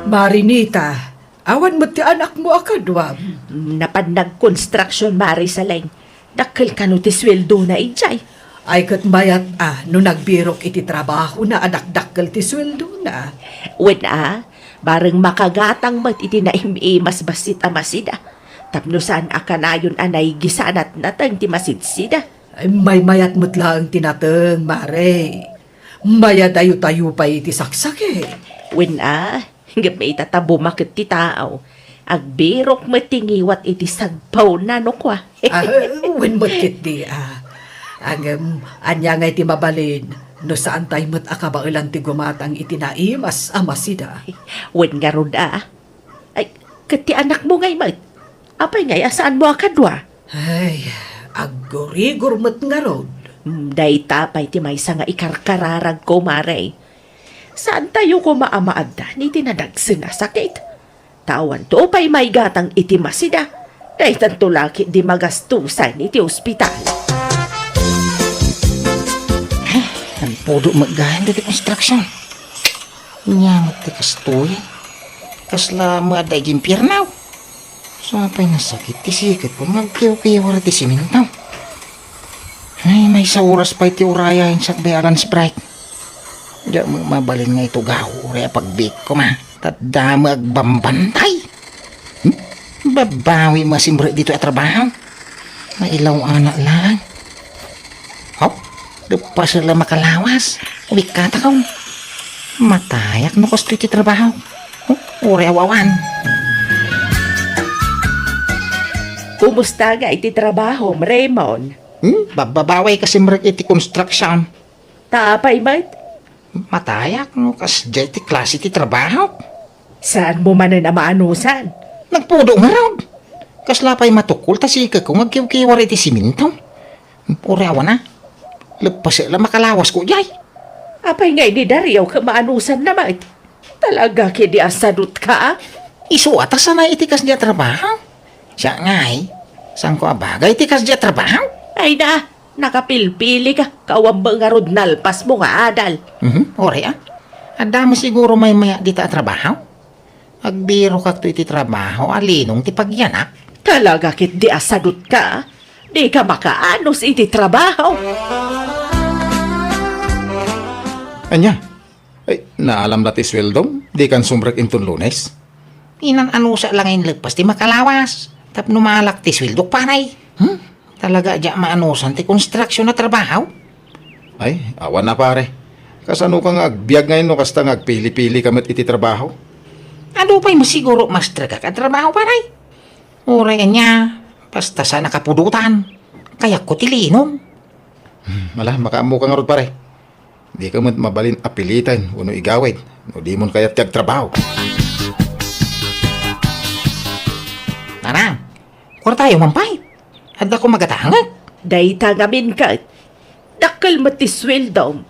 Marinita, awan met ti anakmo a kaduam. Napan nagkonstruction, Mari Saleng. Dakkel kano ti sueldona idiay. Ay, ket mayat a no nagbirok iti trabahona a dakdakkel ti sueldona. Wen a, bareng makagatang met iti naim-imas bassit a masida. Tapno saan a kanayon a naigisanat nateng ti masidsida. Ay, maymayat met laeng ti nateng, Mare. Mayadayo-tayo pay iti saksakit. Wen a, ngem ita ta bumaket ti tao, agbirok met ti ngiwat iti sagpawna no kua. Ah, wen met ketdi, ah. Ngem, ania ngay ti mabalin no saantay met a kabaelan ti gumatang iti naimas a masida? Wen ngarud, ah. Ay, ket ti anakmo ngay met? Apay ngay a saanmo a kadua? Ay, aggurigor met ngarud. Hmm, dayta pay ti maysa nga ikarkararagko, Mare. Saantayo koma a maaddan iti nadagsen a sakit. Ta awanto pay maigatang iti masida. Daytanto la ketdi magastusan iti ospital. Ay, nagpudo met gayam daytoy konstruksyon. Ania met ti kastoy? Kasla met adda idiay impierno? Sa pay nasakit ti siketko nga agkiwkiwar iti simento. Ay, maysa oras pay ti urayen sakbay a lunch break. Diak met mabalin nga itugaw uray a pagbiit koma. Ta adda met agbambantay. Hmm? Babawi met a simrek ditoy a trabaho. Nailaw-anak laeng. Hop, leppasek la makalawas. Umikkatakom. Matayak no kastoy ti trabaho. Huh? Uray awawan. Kumusta ngay ti trabahom, Raymond? Hmm? Babbabawi ka simrek iti construction. Ta apay met? Matayak no kasdiay ti klase ti trabaho. Saanmo manen a maanusan? Nagpudo ngarud. Kasla pay matukol ta siketko nga agkiwkiwar iti simento. Uray awan a. Leppasek la makalawasko diay. Apay ngay ni Dario ket maanusanna met? Talaga ketdi a sadutka, a? Isu a ta sanay iti kasdiay a trabaho. Siak ngay, saanko a bagay ti kasdiay a trabaho? Ay na, nakapilpilika, ket awan met ngarud nalpasmo nga adal. Mhm, uray a. Adda met siguro maymayat dita a trabaho? Agbirokakto iti trabaho a linong ti pagyanak. Talaga ketdi a sadutka, a? Dika makaanus iti trabaho. Ania? Ay, naalam la ti sueldom? Dikan sumrek inton Lunes? Inan-anusak la nga inleppas ti makalawas. Tapno maalak ti sueldok, pare. Hmm? Talaga a diak maanusan ti konstruksyon a trabaho? Ay, awan a, pare. Kasanoka nga agbiag ngay no kasta nga agpili-pilika met iti trabaho? Adu pay met siguro masterka a trabaho, pare? Uray ania, basta saan a kapudotan. Kayatko ti linong. Hmm, ala, makaammoka ngarud, pare. Dika met mabalin a piliten wenno igawid no dimon kayat ti agtrabaho. Nanang, kuartayo man pay. Adda koma gatangek. Dayta ngamin ket, dakkel met ti sueldom.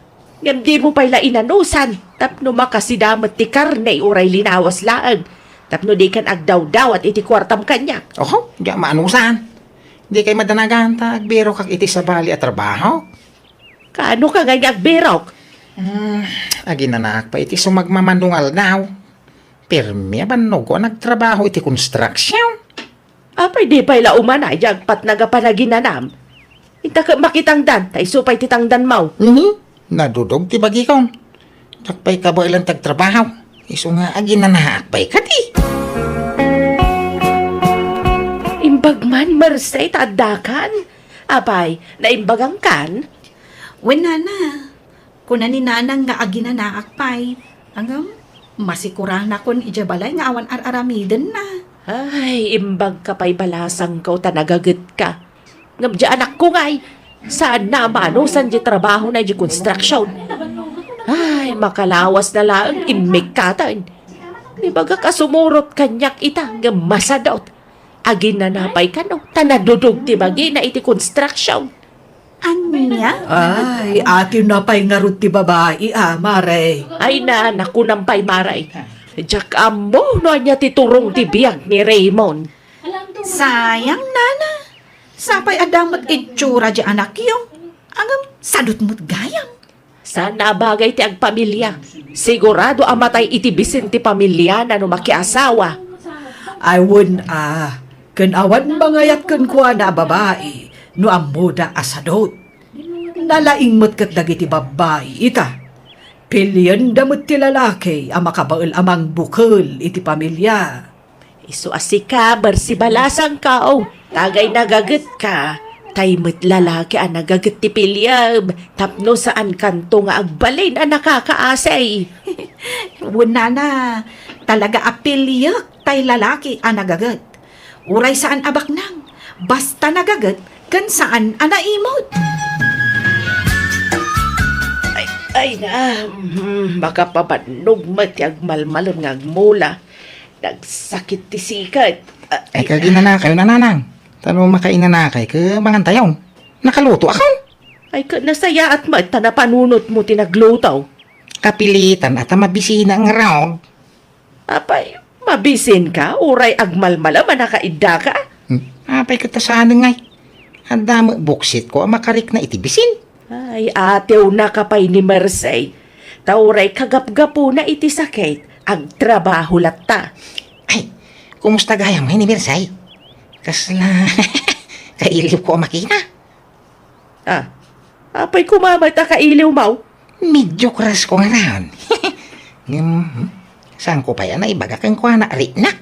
Ngem dimo pay la inanusan tapno makasida met ti karne uray linawas laeng, tapno dikan agdawdawat iti kuartam kaniak. Oho, diak maanusan. Dikay madanagan ta agbirokak iti sabali a trabaho. Kaano ka ngay nga agbirok? Hmm, aginanaak pay iti sumagmamano nga aldaw. Permi a bannogko a nagtrabaho iti construction. Apay di pay la umana ya agpatnag a panaginanam? Inta ket makitangdan, ta isu pay ti tangdanmo. Mhm. Nadudog ti bagikon. Diak pay kabaelan ti agtrabaho. Isu nga aginanaak pay kadi. Imbag man, Merced, ta addakan. Apay, naimbagangkan? Wen, nana. Kuna ni nanang nga aginanaak pay. Ngem, masikuranakon idiay balay nga awan ar-aramidenna. Ay, imbagka pay balasangko ta nagagetka. Ngem diay anakko ngay, saanna a maanusan diay trabahona idiay construction. Ay, makalawasna laeng immikkaten. Ibagak a sumurot kaniak ita ngem masadut. Aginana pay kano, ta nadudog ti bagina iti construction. Ania? Ay, atiwna pay ngarud ti babai, a, Mare. Ay na, nakunam pay, Mare. Diak ammo no ania ti turong ti biag ni Raymond. Sayang, nana. Sapay adda met itsura di anakyo. Ngem, sadut met gayam. Saan a bagay ti agpamilia. Sigurado a matay iti bisin ti pamiliana no makiasawa. Ay, wen a, ken awan mangayat kenkuana a babai no ammoda a sadut. Nalaing met ket dagiti babbai ita. Pilienda met ti lalaki a makabael a mangbukel iti pamilia. Isu a sika, Bersi Balasangko, tagay nagagetka, tay met lalaki a nagaget ti piliem, tapno saankanto nga agbalin a nakakaasi. Wen nana, talaga a piliek tay lalaki a nagaget. Uray saan a baknang, basta nagaget ken saan a naimot. Ay, ay na, mhm, makapabannog met ti agmalmalem nga agmula. Nagsakit ti sikat. Ah, ay, ay, kaginanakayo, nanang. Tano makainanakay, ke mangantayo. Nakaluto akon. Ay, ka nasayaat met ta napanunot mo ti nagluto. Kapilitan a ta mabisina nga raog. Apay, mabisin ka, uray agmalmalem a nakaidda ka? Hmm, apay ket ta saan ngay? Adda met buksit ko a makarikna iti bisin. Ay, atiwna ka pay ni Merced. Ta uray kagapgapuna iti sakit, agtrabaho latta. Ay, kumusta gayam ngay ni Merced? Kasla kailiw ko a makita. Ah, apay koma met a kailiw mo? Medyo crush ko nga raon. Ngem, hmm, saan ko pay a naibaga kenkuana, riknak?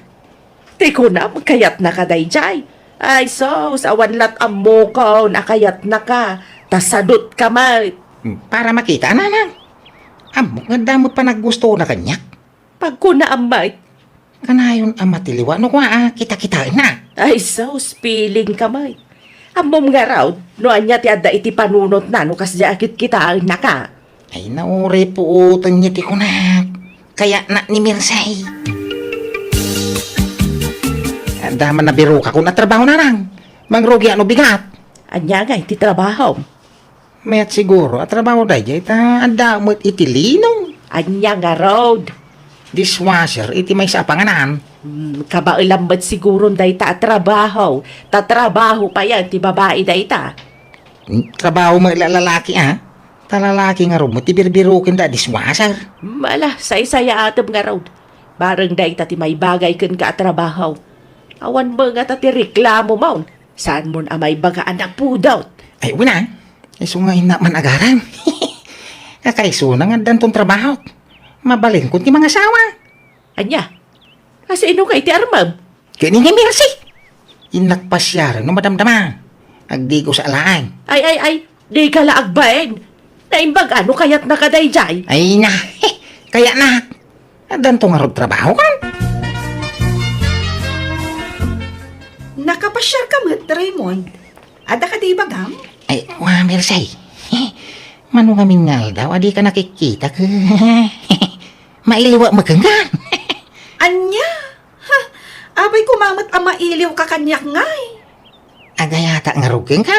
Ti kunam, kayatna ka daydiay. Ay, sus, awan lat ammokon a kayatna ka. Ta sadut ka met. Hmm, para makita, nanang. Ammok nga adda met panaggustona kaniak. Pagkunaam met. Kanayon a matiliwa no kua a kita-kitaenna. Ay, sus, piling ka met. Ammom ngarud, no ania ti adda iti panunotna no kasdiay a kitkitaennaka. Ay, nauray puoten ti kunak. Kayatna ni Mirsay. Adda man nabirokakon a trabaho, nanang. Mangrugiak no bigat. Ania ngay ti trabahom? Mayat siguro a trabaho daydiay ta adda met iti lino. Ania ngarud? Dishwasher iti maysa a panganan. Hmm, kabaelam met siguron dayta a trabaho. Ta trabaho payen ti babai dayta. Hmm, trabaho met la-, lalaki, a? Ta lalaki ngarud met ti birbirokenda a dishwasher. Hmm, ala, saysayaatem ngarud. Bareng dayta ti maibagay kenka a trabaho. Awan met ngata ti reklamom. Saanmon a maibaga a napudot? Ay, wen a. Isu nga innak man agaram. Kakaisuna nga addanton trabaho. Mabalinkon ti mangasawa. Ania? Kasino ngay ti armem? Ken ni Mercy. Innak pasiaren no madamdama. Agdigosa laeng. Ay, ay, ay. Dika la agbain. Naimbag a no kayatna ka daydiay? Ay na, kayatna. Addanto ngarud trabaho kan? Nakapasiar ka met, Raymond. Adda kadi ibagam? Ay, wa, Mirsay. Mano ngamin nga aldaw, a dika nakikita, ke. Mailiwak met kenka. Ania? Ha? Apay koma met a mailiw ka kaniak ngay? Agayata ngarud kenka.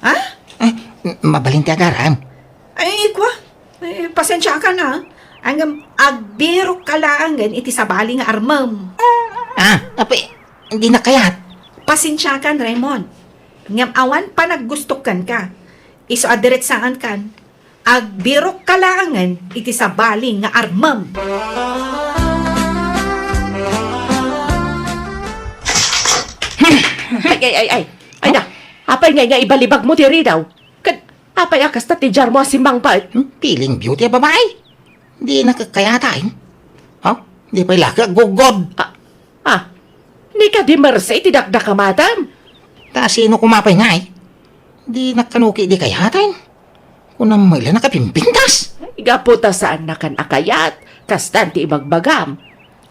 Ha? Eh, m-, mabalin ti agaram. Ay, kua. Eh, pasensiakan a. Ngem agbirok ka laengen iti sabali nga armem. Ah, apay, dinak kayat. Pasensiakan, Raymond. Ngem awan panaggustok kenka. Isu a diretsaankan. Agbirok ka laengen iti sabali nga armem. Ay, ay, ay, ay. Ay na, apay ngay nga ibalibag mo ti ridaw? Ket apay a kasta ti diarmo a simmangpet? Hmm, feeling beauty a babai. Di nakakayataen. Ha? Di pay laki aggugod. Ah, ah. Ni kadi Mercy ti dakdakamatam? Ta sino koma pay ngay? Di nakkanuki di kayaten. Kunam met la nakapimpintas. Ay, gapu ta saannakan a kayat, kastan ti ibagbagam.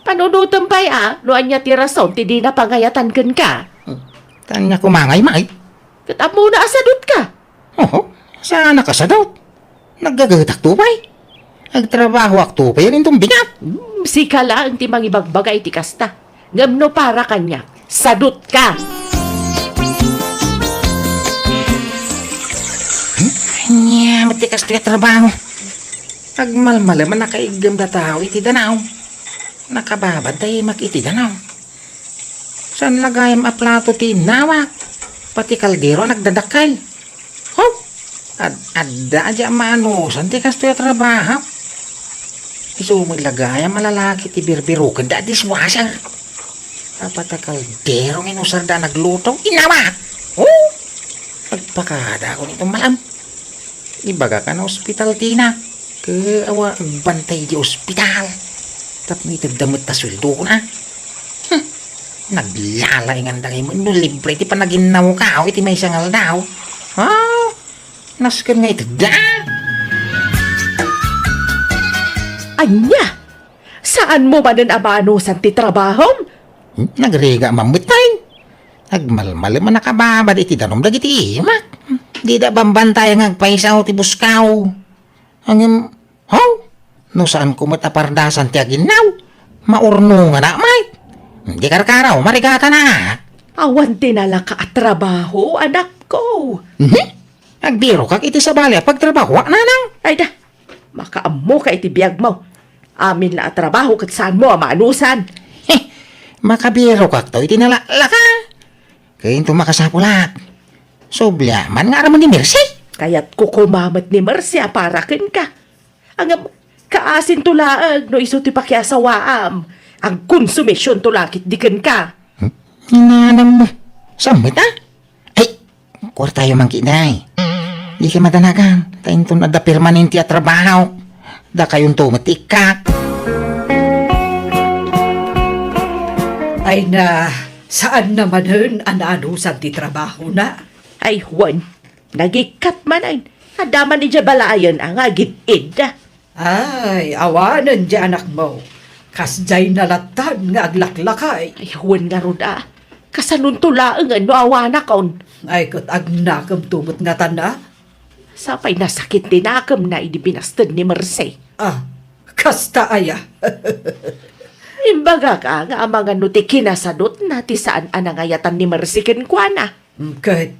Panunotem pay a, no ania ti rason ti dina pangayatan kenka. Hmm. Ta ania koma ngay, may? Ket ammona a sadut ka. Oho, saan a kasadut? Naggagatakto pay. Agtrabahoakto pay, inton bigat. Hmm, sika laeng ti mangibagbaga iti kasta. Ngem no para kaniak, Sadutka! Ania met ti kastoy a trabaho? Agmalmalem a nakaiggem da tao iti danaw. Nakababad da imak iti danaw. Saan la gayam a plato ti innawak? Pati kaldero a nagdadakkel. Ho! Ad-, adda a di a maanusan ti kastoy a trabaho. Isu met la gayam a lalaki ti birbirukenda a dishwasher. Apat a kaldero nga inusarda a nagluto. Inawak! Oh! Agpakadakon iti malam. Ibagak a naospital ti inak. Ket awan agbantay iti ospital. Tapno itedda met ta sueldona. Hmm. Naglalainganda ngay no libre ti panaginnawko iti maysa nga aldaw. Ha? Nasken nga itedda. Ania? Saanmo manen a maanusan ti trabahom? Hmm? Nagriga man met tay. Agmalmalem a nakababad iti danum dagiti imak. Dida bambantayan nga agpayso ti buskaw. Ngem, haw? No saanko met a pardasan ti aginnaw, maurnonganak met. Di karkaraw, marigatanak. Awan ti nalaka a trabaho, anakko. Mhm. Agbirokak iti sabali a pagtrabahoak, nanang. Ay da, makaammoka iti biagmo. Amin la a trabaho ket saanmo a maanusan. Heh, makabirokakto iti nalaklaka. Ket inton makasapulak, subliak man nga aramon ni Mercy. Kayatko koma met ni Mercy a para kenka. Ngem, kaasinto laeng no isu ti pakiasawaam. Agkonsumisionto la ketdi kenka. Hmm? Nanang, saan met a? Ay, kuartayo man ketdi. Dika madanagan, ta inton adda permanente a trabaho, dakayonto met ti ikkak. Ay na, saan na manen a naanusan ti trabahona? Ay, wen, nagikkat manen. Adda man idiay balayen a nga agid-id. Ay, awanen diay anakmo. Kasdiay na lattan nga aglaklakay. Ay, wen ngarud a. Kasanonto laengen no awanakon? Ay, ket agnakemto met ngatan a? Sapay nasakit ti nakemna idi binasted ni Mercy. Ah, kasta aya? Imbagak a nga amangan no ti kinasadutna ti saan a nangayatan ni Mercy kenkuana. Mm, ket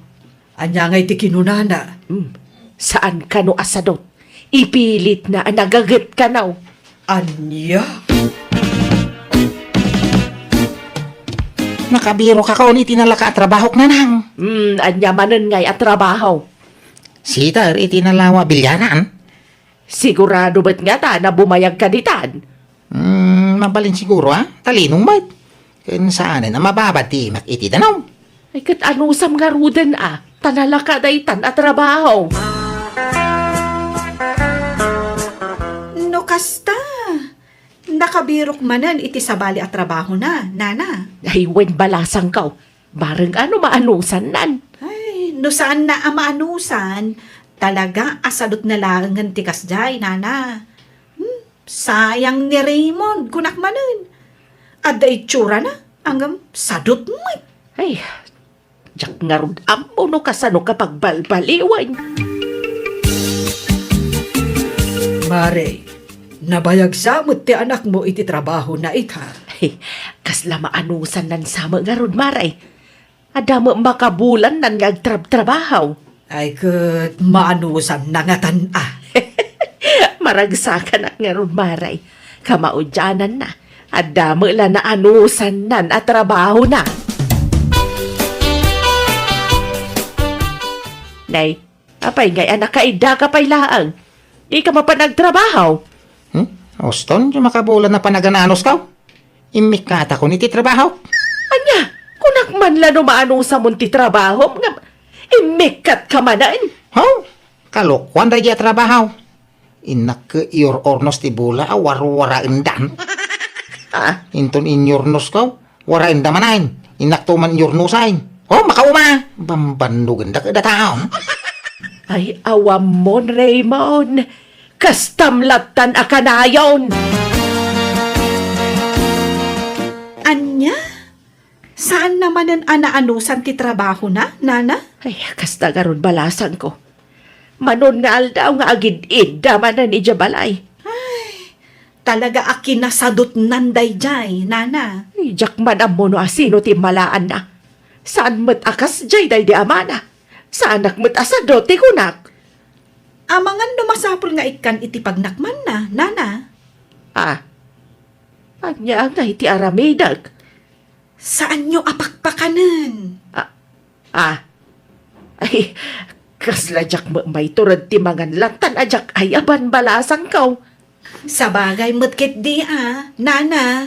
ania ngay ti kinunana? Mm, saan kano a sadut. Ipilitna a nagaget kano. Ania? Nakabirokakon iti nalaka a trabahok, nanang. Mm, ania manen ngay a trabaho? Sitter iti nalawa a bilyaran. Sigurado met ngata a bumayagka ditan? Hmm, mabalin siguro, a? Talinong met. Ken saanen a mababad ti imak iti danum. Ay, ket anusam ngaruden a, ta nalaka daytan a trabaho. No kasta, nakabirok manen iti sabali a trabahona, nana. Ay, wen balasangko. Bareng a no maanusannan. Ay, no saanna a maanusan, talaga a sadutna laengen ti kasdiay, nana. Hmm, sayang ni Raymond, kunak manen. Adda itsurana, ngem sadut met. Ay, diak ngarud ammo no kasano ka pagbalbaliwen. Mare, nabayag sa met ti anakmo iti trabahona ita. Ay, kasla maanusannan sa met ngarud, Mare. Adda met makabulannan nga agtrabtrabaho. Ay, ket maanusanna ngatan a. Maragsakanak ngarud, Mare. Kamaudiananna, adda met la naanusannan a trabahona. Nay, apay ngay a nakaiddaka pay laeng? Dika mapan agtrabaho? Hmm? Uston, diay makabulan a panagan-anusko. Immikkatakon iti trabaho. Ania? Kunak man la no maanusamon ti trabahom nga immikkatka manen? Haw? Kalokuan daydiay a trabaho. Innak ket iyor-ornos ti bola a warwaraendan. Ah? Inton inyornosko, waraenda manen. Innakto man iyornosen. Oh, makauma! Bambannogenda ket dataon. Ay, awammon, Raymond. Kastam lattan a kanayon. Ania? Saanna manen a naanusan ti trabahona, nana? Ay, kasta garud balasangko. Manon nga aldaw nga agid-idda manen idiay balay. Ay, Talaga a kinasadutnan daydiay, nana. Ay, diak man ammo no asino ti immalaanna. Saan met a kasdiay daydi amana. Saanak met a sadu ti kunak. Amangan no masapul nga ikkan iti pagnakmanna, nana. Ah, ania ngay ti aramidek? Saanyo a pakpakanen. Ah, ah. Ay, kasla diak met maitured ti mangan lantan a diak ay a banbalasangko. Sabagay met ketdi a, nana.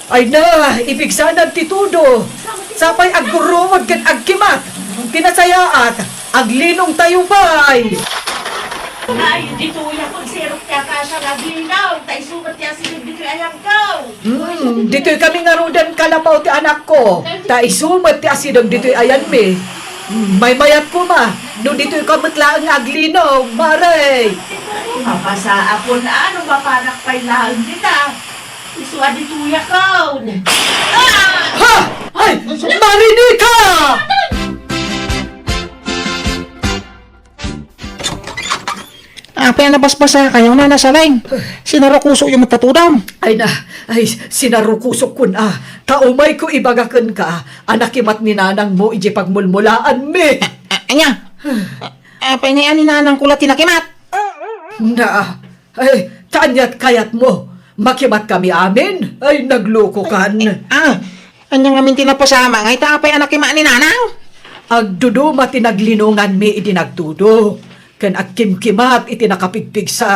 Ay na, ipigsanan ti tudo. Sapay agguruod ken agkimat. Ti nasayaat, aglinong tayo pay. Ay, ditoy a pagsirok ti akasia nga aglinaw, ta isu met ti asideg ditoy ayanko. Hmm, ditoy kami ngaruden kalapaw ti anakko, ta isu met ti asideg ditoy ayanmi. Hmm, maymayat koma, no ditoy ka met laeng nga aglinaw, mare. Mapasaakon a no mapanak pay laeng dita. Isu a ditoy a kaon. Ah! Ha! Ay, Marinita! Apay a nabasbasakayo, Nana Saleng? Sinarukusokyo met ta tudom. Ay na, ay, sinarukusokkon a. Ta umayko ibaga kenka a nakimat ni nanangmo idiay pagmulmulaanmi. A-, a-, ania? A-, apay ngay a ni nanangko la ti nakimat? Na, ay, ta aniat kayatmo? Makimatkami amin? Ay, naglokokan. Ah, ania ngamin ti napasamak ngay ta apay a nakimat ni nanang? Agduduma ti naglinonganmi idi nagtudo, ken agkimkimat iti nakapigpigsa.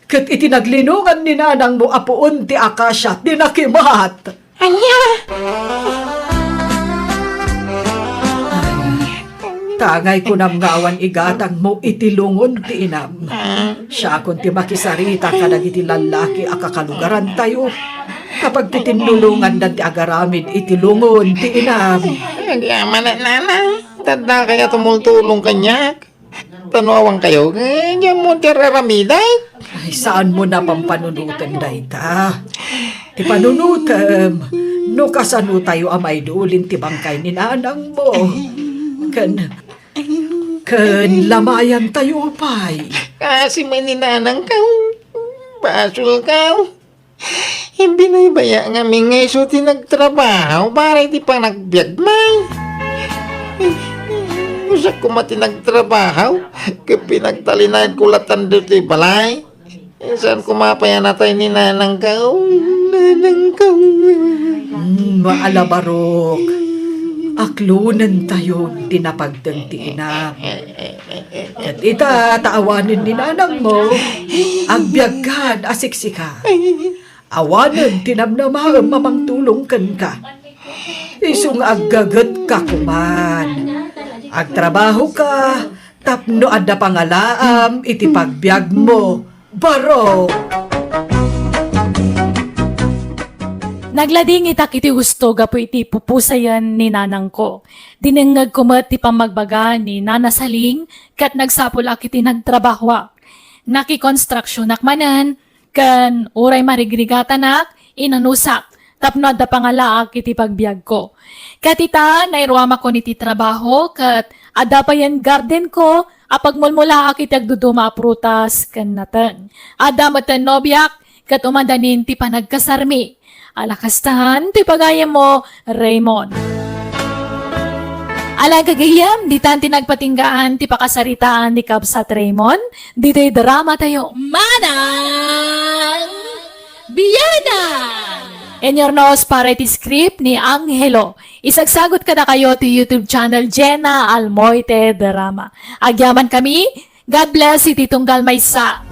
Ket iti naglinongan ni nanangmo a puon ti akasia ti nakimat. Ania? Ay, tangay kunam nga awan igatangmo iti lungon ti inam. Siakon ti makisarita kadagiti lallaki a kakalugarantayo. Kapag ti tinnulongandan ti agaramid iti lungon ti inam. Agyamanak, Nana. Tadda kayo tumultulong kaniak. Ta no awan kayo, eh, diammo ti ar-aramidek. Ay, saanmo napampanunoten dayta. Ti panunotem, no kasano tayo a maidulin ti bangkay ni nanangmo. Ken, ken lamayan tayo pay. Kasi may ni nanang ka, basol ka. Imbinaybaya ngamin nga isu ti nagtrabaho para iti panagbiag, may. Usa koma ti nagtrabaho, ket pinagtalinaedko latan ditoy balay. Saan koma pay a natay ni nanangko, nanangko. Hmm, maalabarok. Aklonen tayo ti napagdeng ti inam. Ket ita, ta awanen ni nanangmo, agbiagkan a siksika. Awanen ti namnamaem a mangtulong kenka. Isu nga aggagetka koman. Agtrabahoka tapno adda pangalaam iti pagbiagmo. Baro! Nagladingitak iti husto gapu iti pupusayen ni nanangko. Dinengngegko met ti pammagbaga ni Nana Saling ket nagsapulak iti nagtrabahoak. Nakikonstruksionak manen, ken uray marigrigatanak, inanusak tapno adda pangalaak iti pagbiagko. Ket ita, nairuamakon iti trabaho, ket adda payen gardenko a pagmulmulaak iti agduduma a prutas ken nateng. Adda met nobiak, ket umandanin ti panagkasarmi. Ala kastan ti pagayammo, Raymond. Ala gagayam, ditan ti nagpatinggaan ti pakasaritaan ni Kabsat Raymond, ditoy drama tayo, Manang Biana! Inyurnos para iti script ni Angelo. Isagsagot kadakayo ti YouTube channel Jenna Almoite Drama. Agyaman kami, God bless iti tunggal maysa.